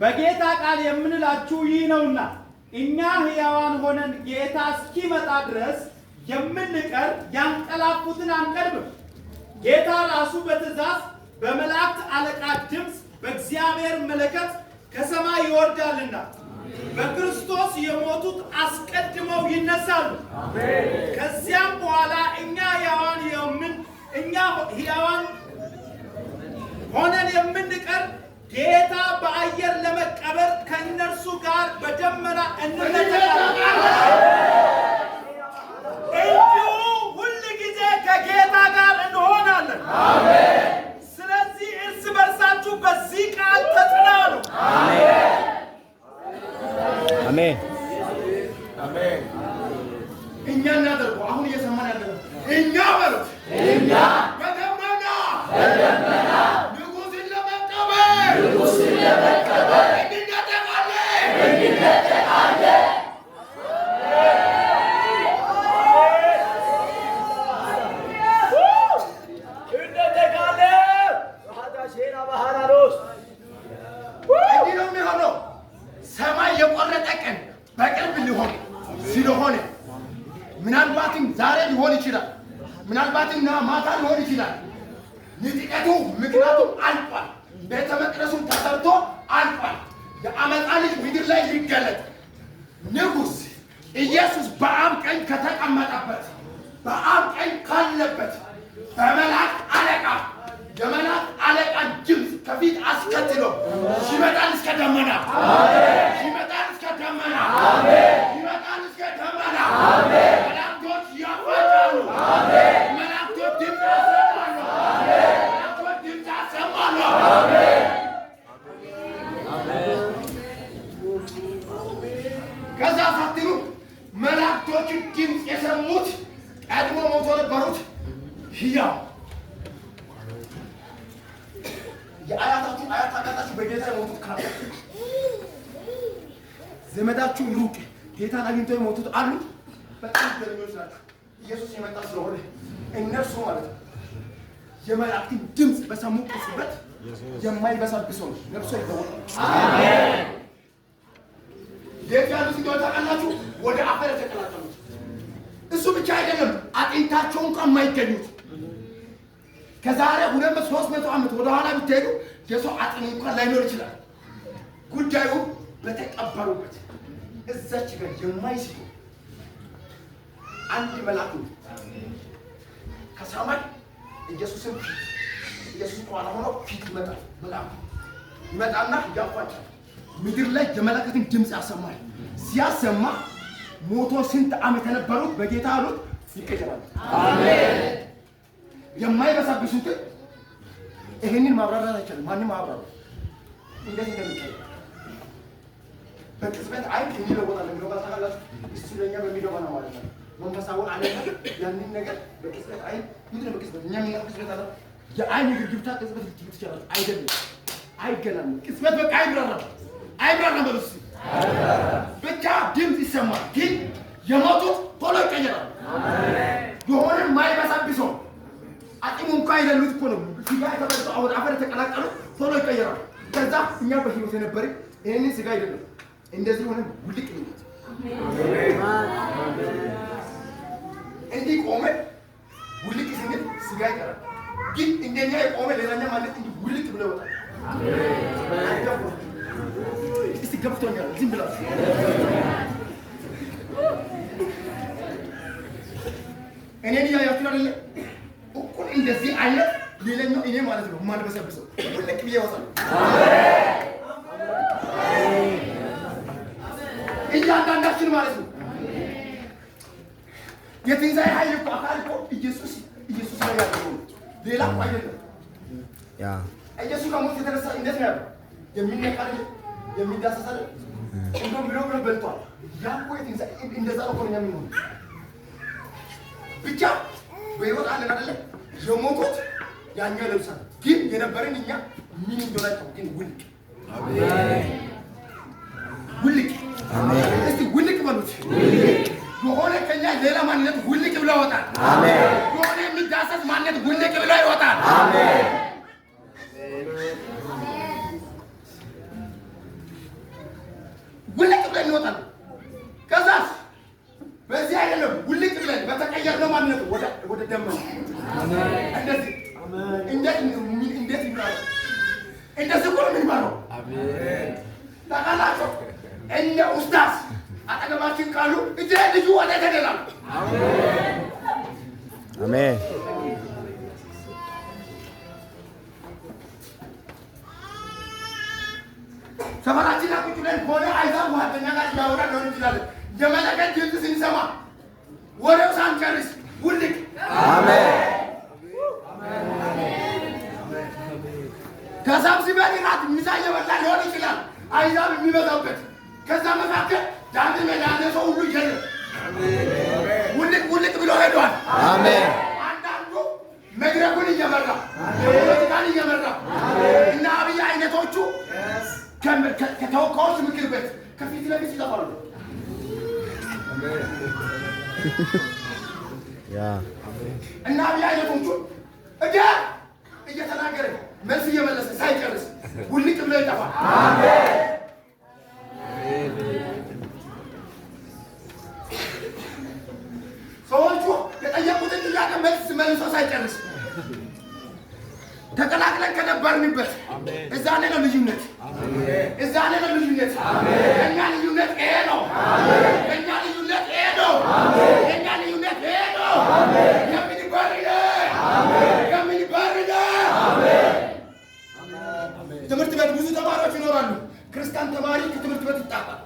በጌታ ቃል የምንላችሁ ይህ ነውና እኛ ሕያዋን ሆነን ጌታ እስኪመጣ ድረስ የምንቀር ያንቀላፉትን አንቀድምም። ጌታ ራሱ በትእዛዝ በመላእክት አለቃ ድምፅ በእግዚአብሔር መለከት ከሰማይ ይወርዳልና በክርስቶስ የሞቱት አስቀድመው ይነሳሉ። ከዚያም በኋላ እኛ ሕያዋን ሆነን የምንቀር ጌታ በአየር ለመቀበል ከእነርሱ ጋር በደመና እንነጠቃለን። እንዲሁ ሁል ጊዜ ከጌታ ጋር እንሆናለን። ስለዚህ እርስ በርሳችሁ በዚህ ቃል ተጽናኑ። አሜን። እኛ እናደርገው አሁን እየሰማን ያለው እኛ በሉት እኛ በደመና ንጉሥን ለመቀበል ለመቀበል እንነጠቃለን። እንነጠቃለን። እንዲህ ነው የሚሆነው። ሰማይ የቆረጠ ቀን በቅርብ ሊሆን ስለሆነ ምናልባትም ዛሬ ሊሆን ይችላል፣ ምናልባትም ማታ ሊሆን ይችላል። ንጥቀቱ ምክንያቱም አልቋል። ቤተ መቅደሱም ተሰርቶ አልቋል። የአመፃ ልጅ ምድር ላይ ሊገለጥ ንጉሥ ኢየሱስ በአብ ቀኝ ከተቀመጠበት፣ በአብ ቀኝ ካለበት፣ በመላእክት አለቃ የመላእክት አለቃን ድምፅ ከፊት አስከትሎ ይመጣል እስከ ደመና፣ ይመጣል እስከ ደመና፣ ይመጣል እስከ ደመና። መላእክቶች ያፋጫሉ። መላእክቶች ድምፅ ያሰማሉ። መላእክቶች ድምፅ ያሰማሉ። ከዛ ሳትሉ መላእክቶቹ ድምፅ የሰሙት ቀድሞ ሞቶ ነበሩት ሕያው የአያታችሁ አያት ታውቃላችሁ። በጌታ የሞቱት ካሉ፣ ዘመዳችሁ ሩቅ ጌታን አግኝተው የሞቱት አሉ። በጣም ገርሚዎች ናቸው። ኢየሱስ የመጣ ስለሆነ እነርሱ ማለት ነው የመላእክትን ድምፅ በሰሙ ቅጽበት የማይበሰብሰው ነፍሶ ይለወጣል። የት ያሉት እንደሆነ ታውቃላችሁ? ወደ አፈር የተቀላቀሉት። እሱ ብቻ አይደለም፣ አጥንታቸው እንኳን የማይገኙት፣ ከዛሬ 200 300 ዓመት ወደኋላ ብትሄዱ የሰው አጥንት እንኳን ላይኖር ይችላል። ጉዳዩ በተቀበሩበት እዛች ጋር የማይስቱ አንድ መልአክ ነው ከሰማይ ኢየሱስን ፊት፣ ኢየሱስ ከኋላ ሆኖ ፊት ይመጣል። መልአኩ ይመጣና ያፏጫል። ምድር ላይ የመለከትን ድምፅ ያሰማል። ሲያሰማ ሞቶ ስንት ዓመት የነበሩት በጌታ አሉት ይቀየራሉ። የማይበሰብሱትን ይህንን ማብራራት አይቻልም። ማንም አብራሩ እንዴት እንደሚቀየር። በቅጽበት አይን እንለወጣለን የሚለው ቃል ታውቃላችሁ? እሱ ለእኛ በሚገባ ነው ማለት ነው። መንፈሳዊ ዓለም ላይ ያንን ነገር በቅጽበት አይን ምንድን ነው? በቅጽበት እኛ የምናውቀው ቅጽበት አለ። የአይን ግርግብታ ቅጽበት ልትሉ ትችላላችሁ። አይደለም፣ አይገናኝም። ቅጽበት በቃ አይብራራም፣ አይብራራም። በሉ እስኪ ብቻ ድምፅ ይሰማል፣ ግን የሞቱት ቶሎ ይቀየራሉ። የሆነ ማይበሰብሰው አጢሙ እንኳን የሌሉት እኮ ነው። ስጋ የተበልቶ አሁን አፈር የተቀላቀሉ ቶሎ ይቀየራሉ። ከዛ እኛ በህይወት የነበርን ይህንን ስጋ አይደለም እንደዚህ ሆነ ውልቅ ነው። እንዲህ ቆመ ውልቅ ስንል ስጋ ይቀራል። ግን እንደኛ የቆመ ሌላኛ ማለት እንዲህ ውልቅ ብሎ ይወጣል። እስቲ ገብቶኛል። ዝም ብላችሁ እኔን እያያችሁ አይደለ? እኩል እንደዚህ አይነት ሌላኛው እኔ ማለት ነው የማልበሰብሰው ውልቅ ብዬ እወጣለሁ። እያንዳንዳችን ማለት ነው። የትንሣኤ ኃይል እኮ አካል እኮ ኢየሱስ ኢየሱስ ላይ ያለው ነው። ሌላ እኮ አይደለም። ኢየሱስ ከሞት የተነሳ እንዴት ነው ያለው? የሚነካ አይደል? የሚዳሰስ አይደል? እንደውም ብሎ ብሎ በልቷል። ያ እኮ የትንሣኤ እንደዛ ነው እኮ እኛ የምንሆነው። ብቻ በሕይወት አለን አይደለ? የሞቱት ያኛው ይለብሳል። ግን የነበረን እኛ ምን እንደሆነ አይታወቅም። ግን ውልቅ ውልቅ፣ እስቲ ውልቅ በሉት። የሆነ ከኛ ሌላ ማንነት ውልቅ ብሎ ይወጣል። የሆነ የሚዳሰስ ማንነት ውልቅ ብሎ ይወጣል። ውልቅ ብለን ይወጣል። ከዛስ በዚህ አይደለም፣ ውልቅ ብለን በተቀየርነው ማንነት ወደ ደመና እንደዚህ እንዴት እንዴት ይባላል? እንደዚህ እኮ ነው የሚባለው። ታውቃላችሁ እነ ኡስታዝ አጠገባችን ካሉ እጄ ልጁ ወደ ተደላል። አሜን። ሰፈራችን ላይ ቁጭ ብለን ከሆነ አይዛብ ጓደኛ ጋር እያወራን ሊሆን ይችላል። የመለከት ድምፅ ስንሰማ ወሬው ሳንጨርስ ውልቅ። አሜን። ተሰብስበን እራት ምሳ እየበላን ሊሆን ይችላል። አይዛብ የሚበዛበት ከዛ መካከል ዳግም የዳነ ሰው ሁሉ የለም። ውልቅ ውልቅ ብሎ ሄዷል። አሜን። አንዳንዱ መድረኩን እየመራ፣ የፖለቲካን እየመራ እና አብይ አይነቶቹ የተወካዮች ምክር ቤት ከፊት ለፊት ይጠፋሉ። እና አብይ አይነቶቹ እንደ እየተናገረ መልስ እየመለሰ ሳይጨርስ ውልቅ ብሎ ይጠፋል። ሰዎቹ የጠየቁትን ጥያቄ መልስ መልሶ ሳይጨርስ ተቀላቅለን ከነበርንበት እዛ ላይ ነው ልዩነት፣ እዛ ላይ ነው ልዩነት። የእኛ ልዩነት ይሄ ነው። የእኛ ልዩነት ይሄ ነው። የእኛ ልዩነት ይሄ ነው። የምንበር የምንበር ትምህርት ቤት ብዙ ተማሪዎች ይኖራሉ። ክርስቲያን ተማሪ ከትምህርት ቤት ይጣጣል።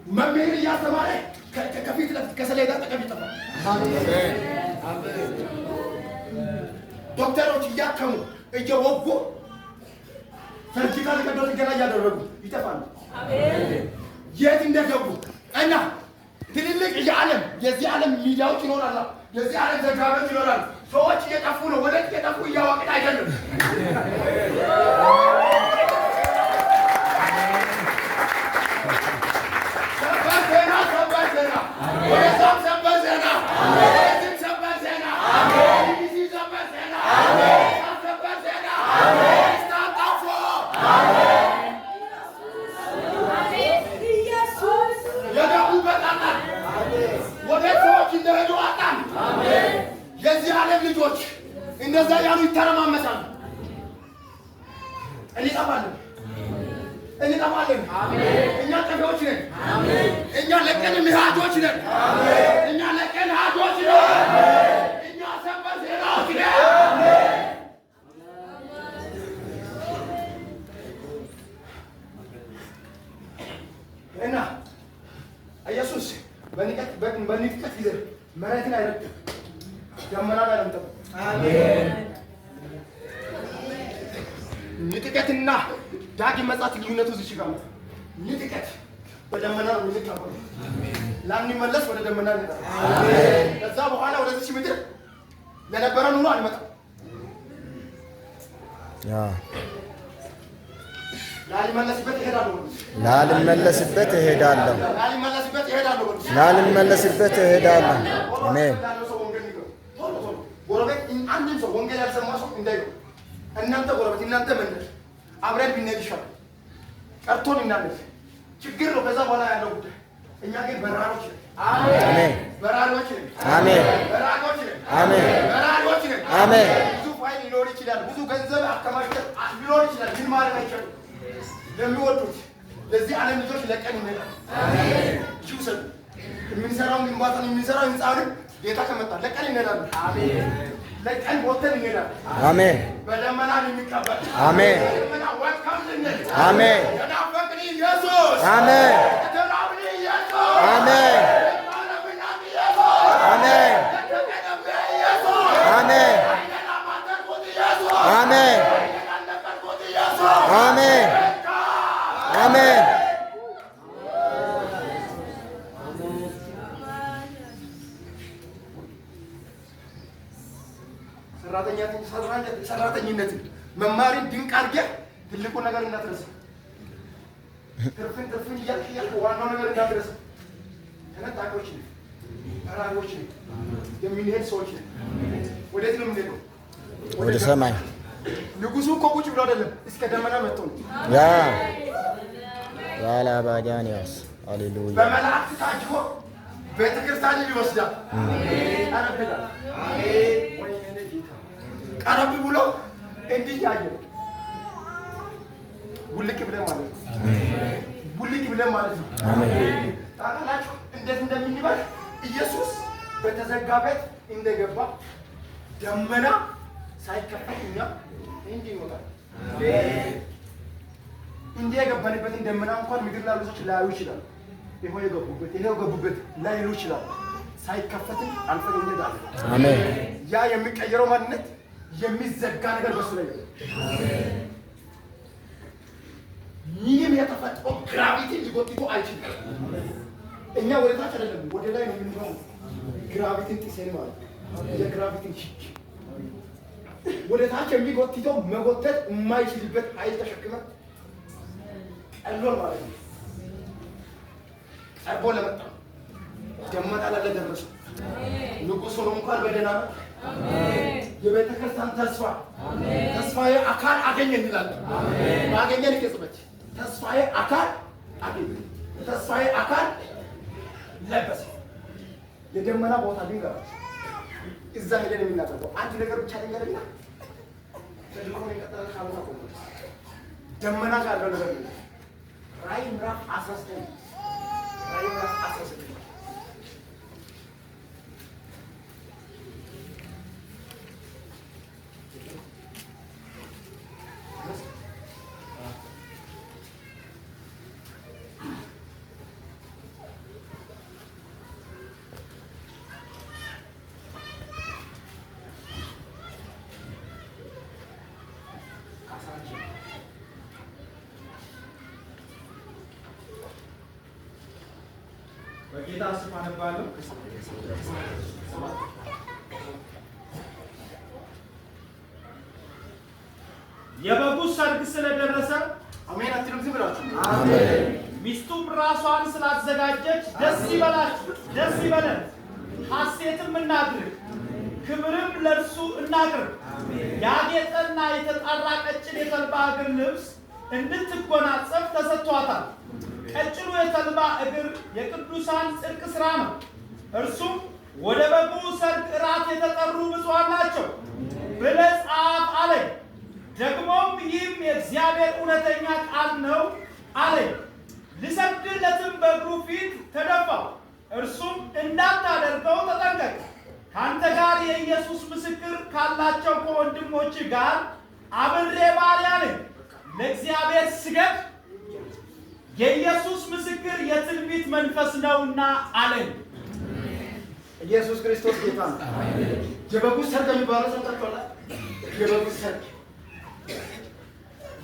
መምህር እያስተማረ ከፊት ለፊት ከሰሌዳ አጠገብ ይጠፋል። ዶክተሮች እያከሙ እየወጉ surgical ቀዶ ጥገና እያደረጉ ይጠፋሉ። የት እንደገቡ እና ትልልቅ የዓለም የዚህ ዓለም ሚዲያዎች ይኖራሉ። የዚህ ዓለም ዘጋቢዎች ይኖራሉ። ሰዎች እየጠፉ ነው። ወደ እየጠፉ እያወቅን አይደለም። ሰበር ዜና፣ ሰበር ዜና፣ ወደዛም ሰበር ዜና፣ ወደዚህም ሰበር ዜና፣ ቢቢሲ ሰበር ዜና፣ ሰበር ዜና፣ ክርስቲያን ጠፉ። የገቡበት አጣን። ወደ ሰዎች እንደሄዱ አጣን። የዚህ ዓለም ልጆች እንደዛ ያሉ ይተረማመሳሉ። እንጠፋለን፣ እንጠፋለን። እኛ ጠፊዎች ነን። እኛ ለቀን ምሃጆች ነን። እኛ ለቀን ሃጆች ነን። እኛ ሰበር ዜናዎች ነን። እና ኢየሱስ በንቀት በንጥቀት ጊዜ መሬትን አይረግጥም፣ ደመናን አይረግጥም። ንጥቀትና ዳግም መምጣት ልዩነቱ እዚህ ጋር ነው። ንጥቀት በደመና ነው የምንቀበለው። ላንመለስ ወደ ደመና እንሄዳለን። ከዛ በኋላ ወደዚች ምድር ለነበረ ኑሮ አንመጣም። ላልመለስበት እሄዳለሁ። ላልመለስበት እሄዳለሁ። ላልመለስበት እሄዳለሁ። ላልመለስበት እሄዳለሁ። አሜን። ጎረቤት አንድም ሰው ወንጌል ያልሰማ ሰው እንዳይኖር እናንተ ጎረቤት እናንተ መንደር አብረን ብንሄድ ይሻላል። ቀርቶን እናለፍ ችግር ነው። ከዛ በኋላ ያለው ጉዳይ እኛ ግን በራሪዎች ነን። አሜን። በራሪዎች ነን። አሜን። በራሪዎች ነን። አሜን። በራሪዎች ነን። አሜን። ብዙ ፋይል ሊኖር ይችላል። ብዙ ገንዘብ አከማችተን ሊኖር ይችላል። ግን ማድረግ አይቻልም። ለሚወዱት ለዚህ ዓለም ልጆች ለቀን እንሄዳለን። ይውሰዱ። የምንሰራውን ግንባታን የምንሰራው ህንፃውን ጌታ ከመጣ ለቀን እንሄዳለን። ለቀን ወጥተን እንሄዳለን። አሜን። በደመና የሚቀበል አሜን። በደመና welcome ልንል አሜን። የናፈቅን ኢየሱስ አሜን። የተራብን ኢየሱስ አሜን። የማረፍን ኢየሱስ አሜን። የተቀደመ ኢየሱስ አሜን። ዓይኔን አማተርኩት ኢየሱስ አሜን። ዓይኔን አልነቀልኩት ኢየሱስ አሜን። አሜን። ሰራተኝነትን መማርን ድንቅ አድርገህ ትልቁ ነገር እንዳትረሳ። ትርፍን ትርፍን እያልክ እያልክ ዋናው ነገር እንዳትረሳ። ተነጣቂዎች ነን፣ ጠራሪዎች ነን፣ የምንሄድ ሰዎች ነን። ወዴት ነው የምንሄደው? ወደ ሰማይ። ንጉሱ እኮ ቁጭ ብሎ አይደለም፣ እስከ ደመና መጥቶ ነው። ያ ያላባዳንያስ ሃሌሉያ። በመላእክት ታጅቦ ቤተክርስቲያንን ይወስዳል። ቀረብ ይላል። ወይኔ ጌታ ቀረብ ብሎ እንዲህ እያየ ነው። ውልቅ ብለን ማለት ነው። ውልቅ ብለን ማለት ነው። አሜን። ታውቃላችሁ እንዴት እንደምንበል ኢየሱስ በተዘጋ ቤት እንደገባ ደመና ሳይከፈት እኛ እንዲህ ይወጣል። እንዲህ የገባንበትን ደመና እንኳን ምድር ላሉ ሰዎች ላያዩ ይችላሉ። ይኸው የገቡበት ይኸው የገቡበት ላይሉ ይችላሉ። ሳይከፈትም አልፈን እንሄዳለን። አሜን። ያ የሚቀየረው ማንነት የሚዘጋ ነገር በሱ ላይ የለም። ምንም የተፈጥሮ gravity ሊጎትቶ አይችልም። እኛ ወደ ታች አይደለም ወደ ላይ ነው የምንበረው። gravity ን ጥሰን ማለት ነው። የ gravity ን ህግ ወደ ታች የሚጎትተው መጎተት የማይችልበት ኃይል ተሸክመ ቀሎን ማለት ነው። ቀርቦ ለመጣ ደመና ላይ ለደረሰ ንጉሥ ሆኖ እንኳን በደህና ነው። የቤተ ክርስቲያን ተስፋ ተስፋዬ አካል አገኘ እንላለን። ባገኘን ቅጽበት ተስፋዬ አካል አገኘ፣ ተስፋዬ አካል ለበሰ። የደመና ቦታ ልንገራችሁ፣ እዛ ሄደን የምናደርገው አንድ ነገር ብቻ ልንገርና ተልእኮውን ይቀጥላል። ካልሆነ ቆሞ ደመና ጋር ያለው ነገር ነው። ራእይ ምዕራፍ 19፣ ራእይ ምዕራፍ 19። በጌታ ስም አነባለሁ። የበጉ ሰርግ ስለደረሰ አሜን አትሉም? ዝም ብላችሁ ሚስቱም ራሷን ስላዘጋጀች ደስ ይበላችሁ፣ ደስ ይበለን፣ ሐሴትም እናድርግ፣ ክብርም ለእርሱ እናቅርብ። ያጌጠና የተጣራ ቀጭን የተልባ እግር ልብስ እንድትጎናጸፍ ተሰጥቷታል። ቀጭኑ የተልባ እግር የቅዱሳን ጽድቅ ሥራ ነው። እርሱም ወደ በጉ ሰርግ እራት የተጠሩ ብፁዓን ናቸው ብለህ ጻፍ አለኝ። ደግሞም ይህም የእግዚአብሔር እውነተኛ ቃል ነው አለኝ። ልሰግድለትም በእግሩ ፊት ተደፋሁ። እርሱም እንዳታደርገው ተጠንቀቅ፣ ከአንተ ጋር የኢየሱስ ምስክር ካላቸው ከወንድሞች ጋር አብሬ ባሪያ ነኝ። ለእግዚአብሔር ስገድ፣ የኢየሱስ ምስክር የትንቢት መንፈስ ነውና አለኝ። ኢየሱስ ክርስቶስ ጌታ ነው። የበጉ ሰርግ የሚባለው ሰምታችኋል? የበጉ ሰርግ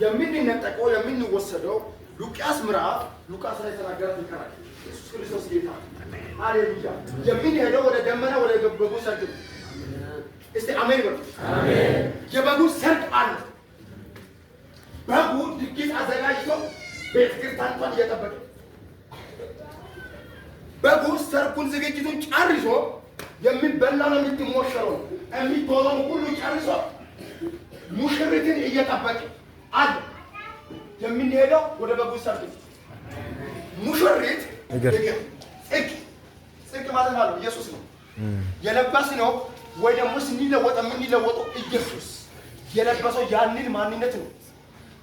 የምንነጠቀው የምንወሰደው ሉቃስ ምዕራፍ ሉቃስ ላይ የተናገራት ይቀራል። ኢየሱስ ክርስቶስ ጌታ ነው። ሃሌሉያ። የምንሄደው ወደ ደመና ወደ በጉ ሰርግ ነው። እስቲ አሜን በሉ። የበጉ ሰርግ አለ። በጉ ድግስ አዘጋጅቶ ቤተክርስቲያኗን እየጠበቀ፣ በጉ ሰርጉን ዝግጅቱን ጨርሶ የሚበላውን የምትሞሸረውን የሚቶለውን ሁሉ ጨርሶ ሙሽሪትን እየጠበቀ አለ። የምንሄደው ወደ በጉ ሰርግ ነው። ሙሽሪት እግር። ጽድቅ፣ ጽድቅ ማለት ማለት ነው ኢየሱስ ነው የለበስነው ወይ ደግሞ ስንለወጥ የምንለወጠው ኢየሱስ የለበሰው ያንን ማንነት ነው።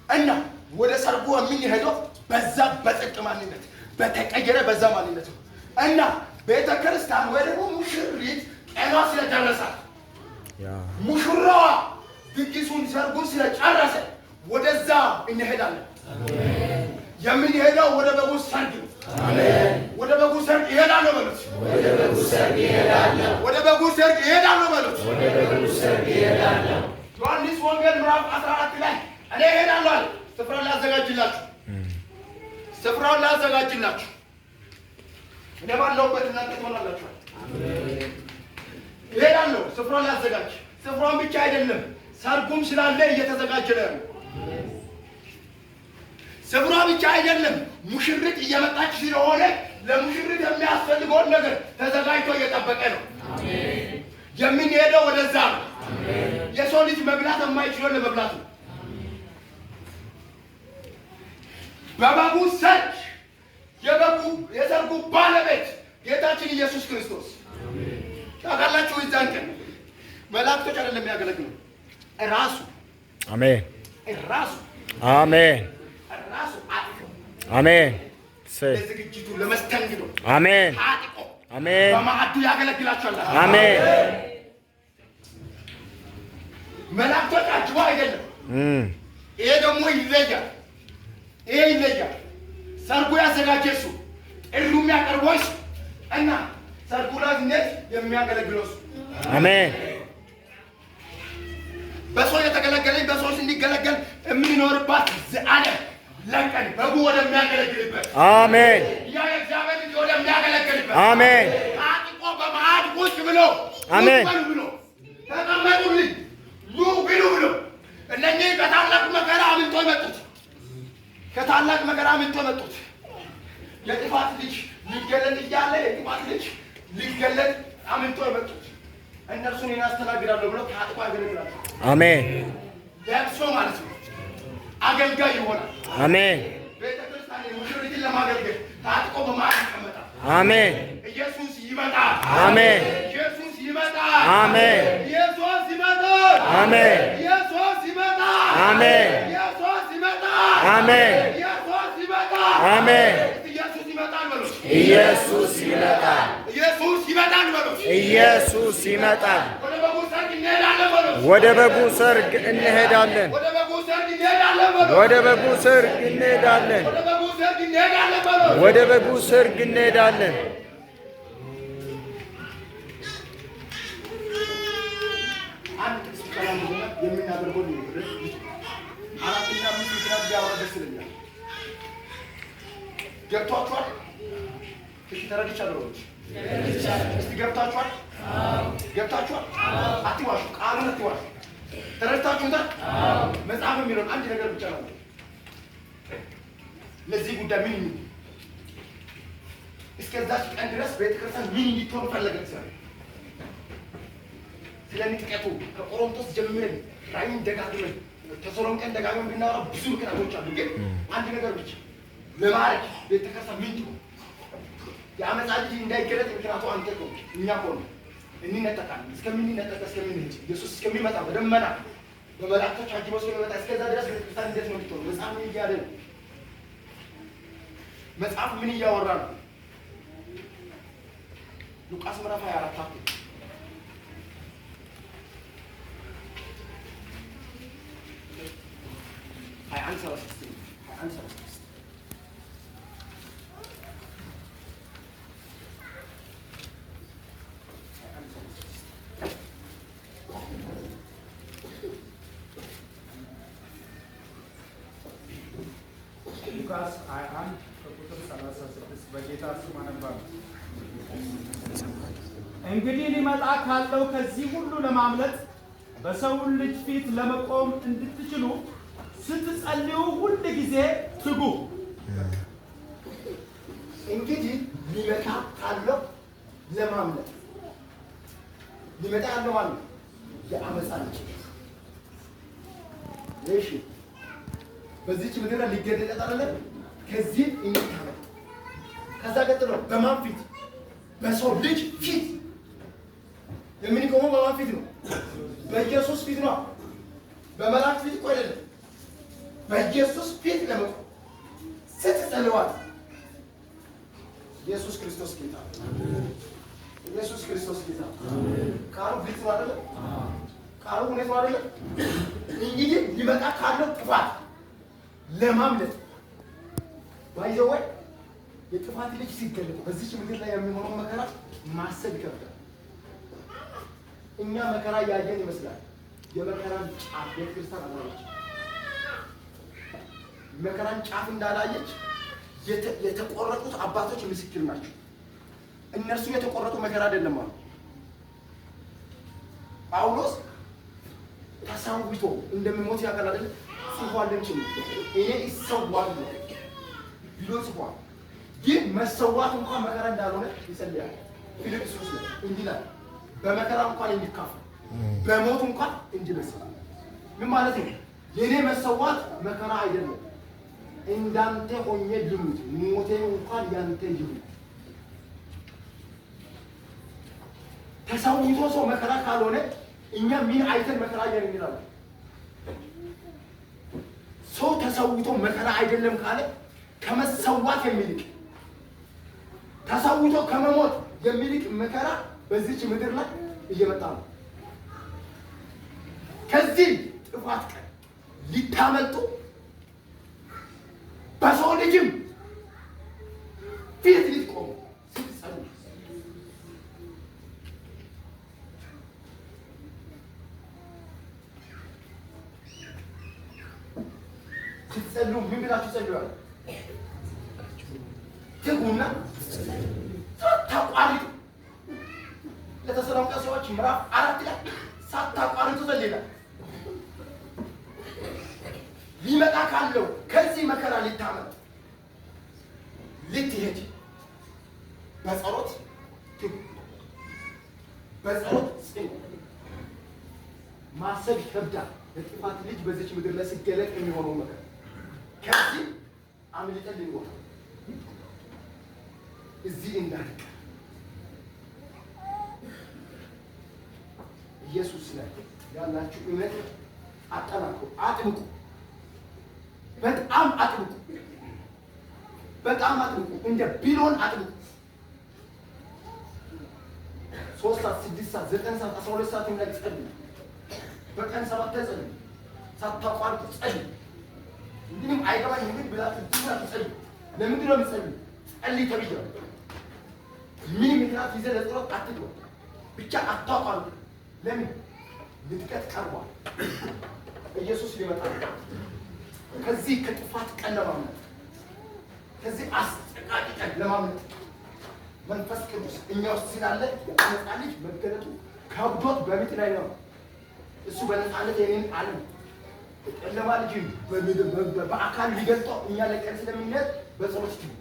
እና ወደ ሰርጉ የምንሄደው በዛ በጽድቅ ማንነት በተቀየረ በዛ ማንነት ነው። እና ቤተ ክርስቲያን ወይ ደግሞ ሙሽሪት ቀኗ ስለደረሳት ሙሽራዋ ድግሱን ሰርጉን ስለጨረሰ ወደዛ እንሄዳለን። የምንሄደው ወደ በጉ ሰርግ ነው። ወደ በጉ ሰርግ እሄዳለሁ በሉት። ወደ በጉ ሰርግ እሄዳለሁ በሉት። ዮሐንስ ወንጌል ምዕራፍ 14 ላይ እኔ እሄዳለሁ አለ። ስፍራውን ላዘጋጅላችሁ፣ ስፍራውን ላዘጋጅላችሁ፣ እኔ ባለሁበት እናንተ ትሆናላችሁ። እሄዳለሁ ስፍራውን ላዘጋጅ። ስፍራውን ብቻ አይደለም ሰርጉም ስላለ እየተዘጋጀ ነው ያለው። ስፍራ ብቻ አይደለም፣ ሙሽሪት እየመጣች ስለሆነ ለሙሽሪት የሚያስፈልገውን ነገር ተዘጋጅቶ እየጠበቀ ነው። የምንሄደው ወደዛ ነው። የሰው ልጅ መብላት የማይችለው ለመብላት ነው። በበጉ ሰርግ የበጉ የሰርጉ ባለቤት ጌታችን ኢየሱስ ክርስቶስ ታውቃላችሁ። የዛን ቀን መላእክቶች አይደለም የሚያገለግሉ፣ ራሱ አሜን። ራሱ አሜን። ራሱ አጥፎ አሜን። ለዝግጅቱ ለመስተንግዶ አሜን። ታጥቆ አሜን። በማዕዱ ያገለግላቸዋል። አሜን። መላእክቶች አጅቦ አይደለም። ይሄ ደግሞ ይለያል። ይሄ ይለያል። ሰርጉ ያዘጋጀ እሱ፣ ጥሪው የሚያቀርበው እሱ እና ሰርጉ ላይ እንዴት የሚያገለግለው እሱ። አሜን። በሰው የተገለገለኝ በሰዎች እንዲገለገል የምንኖርባት ዓለም ለቀን በጉ ወደሚያገለግልበት አሜን። ያ የእግዚአብሔር ልጅ ወደሚያገለግልበት አሜን። ታጥቆ በማዕድ ቁጭ ብሎ አሜን። ቁጭ በሉ ብሎ ተቀመጡልኝ ኑ ብሉ ብሎ እነኚህ ከታላቅ መከራ አምልጦ የመጡት፣ ከታላቅ መከራ አምልጦ የመጡት፣ የጥፋት ልጅ ሊገለጥ እያለ የጥፋት ልጅ ሊገለጥ አምልጦ የመጡት እነርሱን እኔ አስተናግዳለሁ ብሎ ታጥቆ ያገለግላቸው። አሜን። ለብሶ ማለት ነው። አገልጋይ ይሆናል። አሜን። ቤተ ክርስቲያን ሙሽሪትን ለማገልገል ታጥቆ በመሃል ይቀመጣል። አሜን። ኢየሱስ ይመጣል። አሜን። ኢየሱስ ይመጣል። አሜን። ኢየሱስ ይመጣል። አሜን። ኢየሱስ ይመጣል። አሜን። ኢየሱስ ይመጣል። አሜን። ኢየሱስ ይመጣል። አሜን። ኢየሱስ ይመጣል በሉት። ኢየሱስ ይመጣል። ኢየሱስ ይመጣል በሉት። ኢየሱስ ይመጣል። ወደ በጉ ሰርግ እንሄዳለን በሉት። ወደ በጉ ሰርግ እንሄዳለን። ወደ በጉ ሰርግ እንሄዳለን በሉት። ወደ በጉ ሰርግ እንሄዳለን። ወደ በጉ ሰርግ እንሄዳለን በሉት። ወደ በጉ ሰርግ እንሄዳለን። አንድ ጥቅስ ብቻ ላንብብና የምናደርገው ልንገርህ። አራትና አምስት ምክንያት ቢያወራ ደስ ይለኛል። ገብቷችኋል? እሺ ተረድቻለሁ። እስቲ ገብታችኋል? ገብታችኋል? አትዋሹ፣ ቃሉን አትዋሹ። ተረድታችሁታል? መጽሐፍ የሚለውን አንድ ነገር ብቻ ነው። ለዚህ ጉዳይ ምን ይሁን? እስከዛች ቀን ድረስ ቤተክርስቲያን ምን እንድትሆን ፈለገ እግዚአብሔር? ስለ ንጥቀቱ ከቆሮንቶስ ጀምረን ራእይን ደጋግመን ተሰሎንቄን ደጋግመን ብናወራ ብዙ ምክንያቶች አሉ። ግን አንድ ነገር ብቻ ለማድረግ ቤተክርስቲያን ምን ትሆን? የአመፃ ልጅ እንዳይገለጥ ምክንያቱ አንተ ከሆንክ እኛ ከሆነ እንነጠቃለን። እስከምንነጠቅ እስከምንሄድ ኢየሱስ እስከሚመጣ በደመና በመላእክቶች አጅቦ እስከሚመጣ እስከዛ ድረስ ቤተክርስቲያን እንዴት ነው የምትሆነው? መጽሐፍ ምን እያለ ነው? መጽሐፍ ምን እያወራ ነው? ሉቃስ ምዕራፍ 24 አትኩ 21:36፣ 21:36። ሉቃስ 21 ከቁጥር 36 በጌታ ስም አነባለሁ። እንግዲህ ሊመጣ ካለው ከዚህ ሁሉ ለማምለጥ በሰው ልጅ ፊት ለመቆም እንድትችሉ ስትጸልዩ ሁል ጊዜ ትጉ። እንግዲህ ሊመጣ ካለው ለማምለጥ፣ ሊመጣ ያለው ማለት ነው የአመፃ ልጅ። እሺ በዚህች ምድር ላይ ሊገለጥ አይደለ? ከዚህ እንድታመልጥ። ከዛ ቀጥሎ በማን ፊት? በሰው ልጅ ፊት የምንቆመው በማን ፊት ነው? በኢየሱስ ፊት ነው። በመላእክት ፊት እኮ አይደለም። በኢየሱስ ፊት ለመቆም ስትጸልዋል። ኢየሱስ ክርስቶስ ጌታ። ኢየሱስ ክርስቶስ ጌታ። ቃሉ ግልጽ ነው አይደለም? ቃሉ እውነት ነው አይደለም? እንግዲህ ሊመጣ ካለው ጥፋት ለማምለጥ፣ by the way የጥፋት ልጅ ሲገለጥ በዚች ምድር ላይ የሚሆነው መከራ ማሰብ ይከብዳል። እኛ መከራ ያየን ይመስላል። የመከራን ጫፍ ቤተክርስቲያን አላየች። መከራን ጫፍ እንዳላየች የተቆረጡት አባቶች ምስክር ናቸው። እነርሱ የተቆረጡ መከራ አይደለም አሉ። ጳውሎስ ተሰውቶ እንደሚሞት ያውቃል አይደለ? ጽፏልም ጭምር፣ እኔ እሰዋለሁ ብሎ ጽፏል። ግን መሰዋት እንኳን መከራ እንዳልሆነ ይጸልያል። ፊልጵስዩስ ላይ እንዲህ ይላል፣ በመከራ እንኳን እንዲካፈል በሞት እንኳን እንዲመስል። ምን ማለት ነው? የኔ መሰዋት መከራ አይደለም። እንዳንተ ሆኜ ልሙት፣ ሞቴ እንኳን ያንተ ይሁን። ተሰውቶ ሰው መከራ ካልሆነ እኛ ምን አይተን መከራ አየን እንላለን? ሰው ተሰውቶ መከራ አይደለም ካለ ከመሰዋት የሚልቅ፣ ተሰውቶ ከመሞት የሚልቅ መከራ በዚች ምድር ላይ እየመጣ ነው። ከዚህ ጥፋት ቀን ሊታመልጡ በሰው ልጅም ፊት ሊቆሙ ስትጸልዩ ስትጸልዩ ምን ብላችሁ ጸልዩ? ትጉና ሳታቋርጡ። ለተሰሎንቄ ሰዎች ምዕራፍ 4 ላይ ሳታቋርጡ ጸልዩ ይላል። ሊመጣ ካለው ከዚህ መከራ ልታመልጥ ልትሄድ በጸሎት ትጉ፣ በጸሎት ጽኑ። ማሰብ ይከብዳል። የጥፋት ልጅ በዚች ምድር ላይ ሲገለጥ የሚሆነው መከራ ከዚህ አምልጠን ልንወጣ እዚህ እንዳንቀር ኢየሱስ ላይ ያላችሁ እምነት አጠናክሩ፣ አጥብቁ፣ በጣም አጥብቁ፣ በጣም አጥብቁ፣ እንደ ቢሎን አጥብቁ። 3 ሰዓት፣ 6 ሰዓት፣ 9 ሰዓት፣ 12 ሰዓት ላይ ጸልዩ። በቀን 7 ጸልዩ፣ ሳታቋርጡ ጸልዩ። ምንም አይገባኝም ግን ብላችሁ ዝም ብላችሁ ጸልዩ። ለምንድን ነው የምትጸልዩ? ጸልይ ተብያለሁ። ምንም ምክንያት ይዘህ ለጸሎት አትግባ። ብቻ አታቋርጡ። ለምን? ንጥቀት ቀርቧል። ኢየሱስ ሊመጣ ነው። ከዚህ ከጥፋት ቀን ለማምለጥ፣ ከዚህ አስጨቃቂ ቀን ለማምለጥ መንፈስ ቅዱስ እኛ ውስጥ ስላለ የአመፃ ልጅ መገለጡ ከብዶት በምጥ ላይ ነው። እሱ በነፃነት የኔን ዓለም የጨለማ ልጅ በአካል ሊገልጠው እኛ ለቀን ስለምንሄድ በጸሎት ትጉ፣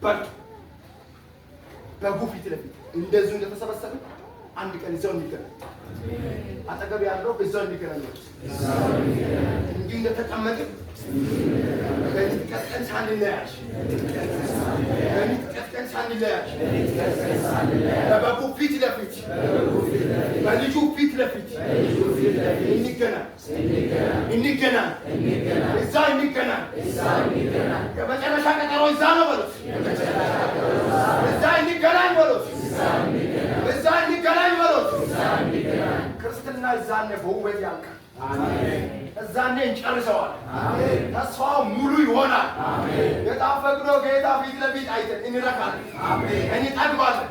በርቱ። በጉ ፊት ለፊት እንደዚሁ እንደተሰበሰብን አንድ ቀን እዛው እንገናኝ። አጠገብ ያለው እዛው እንገናኝ። እንዲሁ እንደተቀመጥን በንጥቀት ቀን ሳንለያይ፣ በንጥቀት ቀን ሳንለያይ በበጉ ፊት ለፊት፣ በልጁ ፊት ለፊት እንገናኝ፣ እንገናኝ፣ እዛ እንገናኝ። የመጨረሻ ቀጠሮ እዛ ነው በሉት። እዛ እንገናኝ በሉት። እዛ እንገናኝ በሉት። ክርስትና እዛኔ በውበት ያልቃል። እዛኔ እንጨርሰዋለን። ተስፋው ሙሉ ይሆናል። የጣፈቅነው ጌታ ፊት ለፊት አይተን እንረካለን፣ እንጠግባለን፣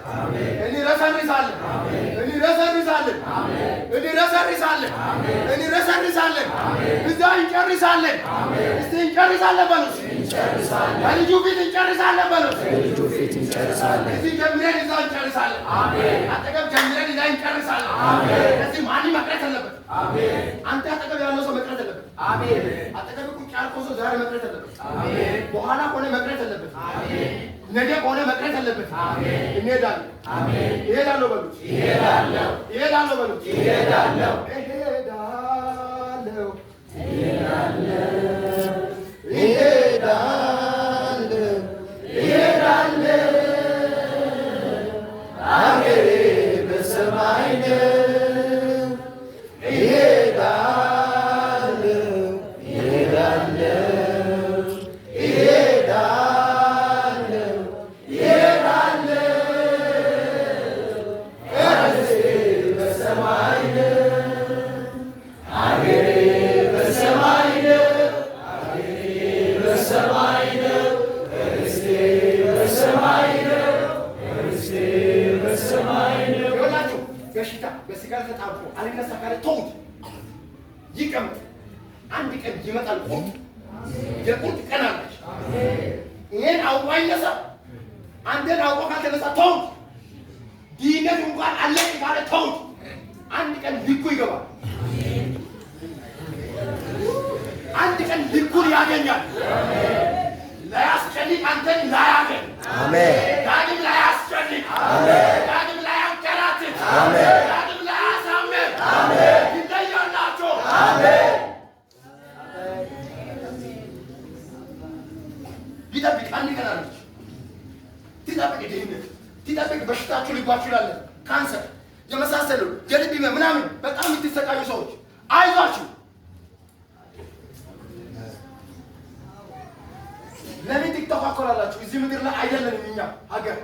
እንረሰርሳለን፣ እንረሰርሳለን፣ እንረሰርሳለን፣ እንረሰርሳለን። እዛ እንጨርሳለን። እስቲ እንጨርሳለን በሉት። በልጁ ፊት እንጨርሳለን በሉት። በልጁ ፊት እንጨርሳለን። እዚህ ጀምረን እዛ እንጨርሳለን። አጠገብ ጀምረን እዛ እንጨርሳለን። ከዚህ ማንም መቅረት አለበት። አንተ አጠገብ ያለው ሰው መቅረት አለበት። አጠገብ ቁጭ ያልከው ሰው ዛሬ መቅረት አለበት። በኋላ ከሆነ መቅረት አለበት። ነገ ከሆነ መቅረት አለበት። እንሄዳለን። እሄዳለሁ በሉት። እሄዳለሁ በሉት። እሄዳለሁ፣ እሄዳለሁ፣ እሄዳለሁ፣ አገሬ በሰማይ ነው። እሄዳለሁ፣ እሄዳለሁ፣ እሄዳለሁ፣ እሄዳለሁ፣ ርስቴ በሰማይ ነው። አገሬ በሰማይ ነው። በሰማይ ነው። ርስቴ በሰማይ ነው። ርስቴ በሰማይ ነው። ይኸውላችሁ በሽታ በስጋ ተጣብቆ አልነሳ ካለ ተውት፣ ይቀመጥ። አንድ ቀን ይመጣል። ቁርጥ የቁርጥ ቀን አለች። ይሄን አውቆ አይነሳ። አንተን አውቆ ካልተነሳ ተውት። ድህነት እንኳን አለኝ ካለ ተውት። አንድ ቀን ልኩ ይገባል። አንድ ቀን ልኩን ያገኛል። ላያስጨንቅ አንተን ላያገኝ፣ አሜን። ዳግም ላያስጨንቅ፣ ዳግም ላያንከራትት፣ ዳግም ላያሳምም ይለያላችሁ። ይጠብቅ። አንድ ቀን አለች። ትጠብቅ ድህነት፣ ትጠብቅ በሽታችሁ ልባችሁ ላለ ካንሰር የመሳሰሉ የልብ ህመም ምናምን በጣም የምትሰቃዩ ሰዎች አይዟችሁ። ለምን ትተኳኮላላችሁ? እዚህ ምድር ላይ አይደለንም እኛ ሀገር።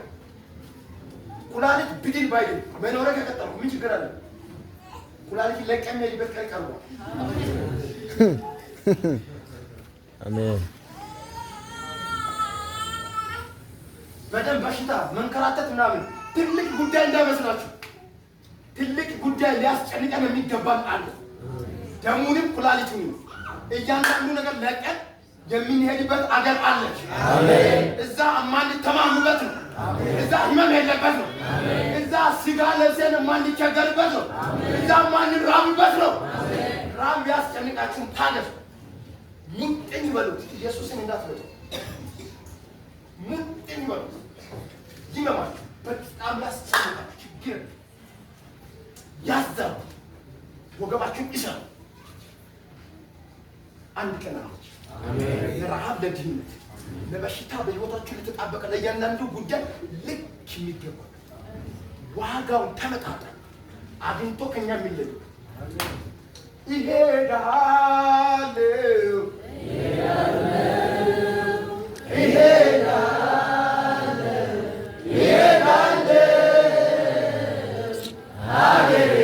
ኩላሊት ብድል ባይድል መኖሪያ ከቀጠልኩ ምን ችግር አለ? ኩላሊት ለቀ የሚሄድበት ቀን ቀርቧል። አሜን። በደም በሽታ መንከራተት ምናምን ትልቅ ጉዳይ እንዳይመስላችሁ። ትልቅ ጉዳይ ሊያስጨንቀን የሚገባን አለ። ደሙንም ኩላሊቱንም እያንዳንዱ ነገር ለቀን የምንሄድበት አገር አለች። እዛ የማንተማምበት ነው። እዛ ህመም የለበት ነው። እዛ ስጋ ለብሰን የማንቸገርበት ነው። እዛ የማንራብበት ነው። ራብ ቢያስጨንቃችሁም ታገሱ። ሙጥኝ በሉት። ኢየሱስን እንዳትመጡ ሙጥኝ በሉት። ይመማችሁ፣ በጣም ያስጨንቃችሁ፣ ችግር ያዛቡ፣ ወገባችሁን ይሰሩ። አንድ ቀን አለች ለረሃብ፣ ለድህነት፣ ለበሽታ በህይወታችሁ ለተጣበቀ ለእያንዳንዱ ጉዳይ ልክ የሚገባ ዋጋውን ተመጣጣኝ አግኝቶ ከኛ የሚለዩ ይሄዳለሁ ይሄዳለሁ ሀገሬ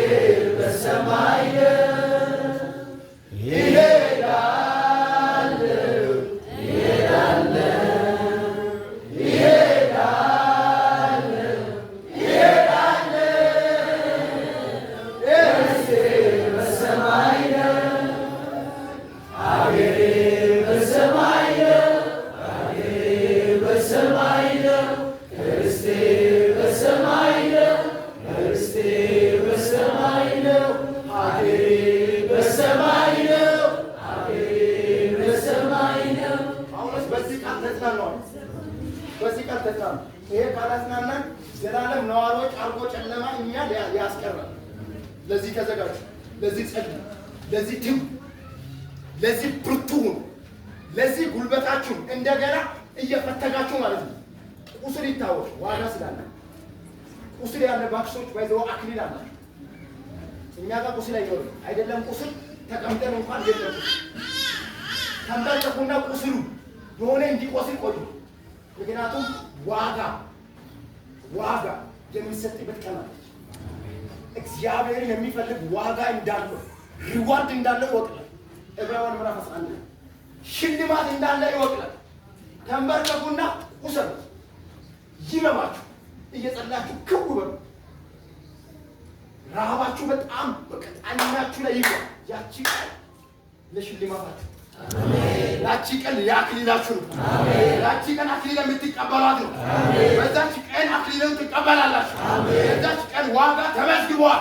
በሰማይ ነው ይሄዳለሁ ይሄዳለሁ ይሄዳለሁ ርስቴ በሰማይ ነው ሀገሬ በሰማይ ነው ሀገሬ በሰማይ ነው ርስቴ በሰማይ ነው ርስቴ በሰማይ ነው ሀገሬ በሰማይ ነው ሀገሬ በሰማይ ነው። ጳውሎስ በዚህ ቃል ተጽናኗል። በዚህ ቃል ተጽናኑ። ይሄ ካላጽናናን ዘላለም ነዋሪዎች አርጎ ጨለማ እኛ ያስቀራል። ለዚህ ተዘጋጁ፣ ለዚህ ጸልዩ፣ ለዚህ ትጉ፣ ለዚህ ብርቱ ሁኑ፣ ለዚህ ጉልበታችሁን እንደገና እየፈተጋችሁ ማለት ነው። ቁስል ይታወቅ ዋጋ ስላለ ቁስል ያለባችሁ ሰዎች ባይዘው አክሊል አላችሁ። እኛ ጋር ቁስል አይኖርም። አይደለም ቁስል ተቀምጠን እንኳን የለም ቁስል። ተንበርከኩና ቁስሉ የሆነ እንዲቆስል ቆዩ። ምክንያቱም ዋጋ የሚሰጥበት ቀን አለች። እግዚአብሔርን የሚፈልግ ዋጋ እንዳለው reward እንዳለው ይወቅላል። ዕብራውያን ምዕራፍ 11 ላይ ሽልማት እንዳለ ይወቅላል። ተንበርከኩና ቁሰሉ፣ ይመማችሁ፣ እየጸላችሁ ክው በሉ። ረሃባችሁ በጣም በቃ ጣናችሁ ላይ ይግባ። ያቺ ቀን ለሽልማታችሁ፣ ያቺ ቀን የአክሊላችሁ ነው። ያቺ ቀን አክሊል የምትቀበሏት ነው። በዛች ቀን አክሊልን ትቀበላላችሁ። በዛች ቀን ዋጋ ተመዝግቧል።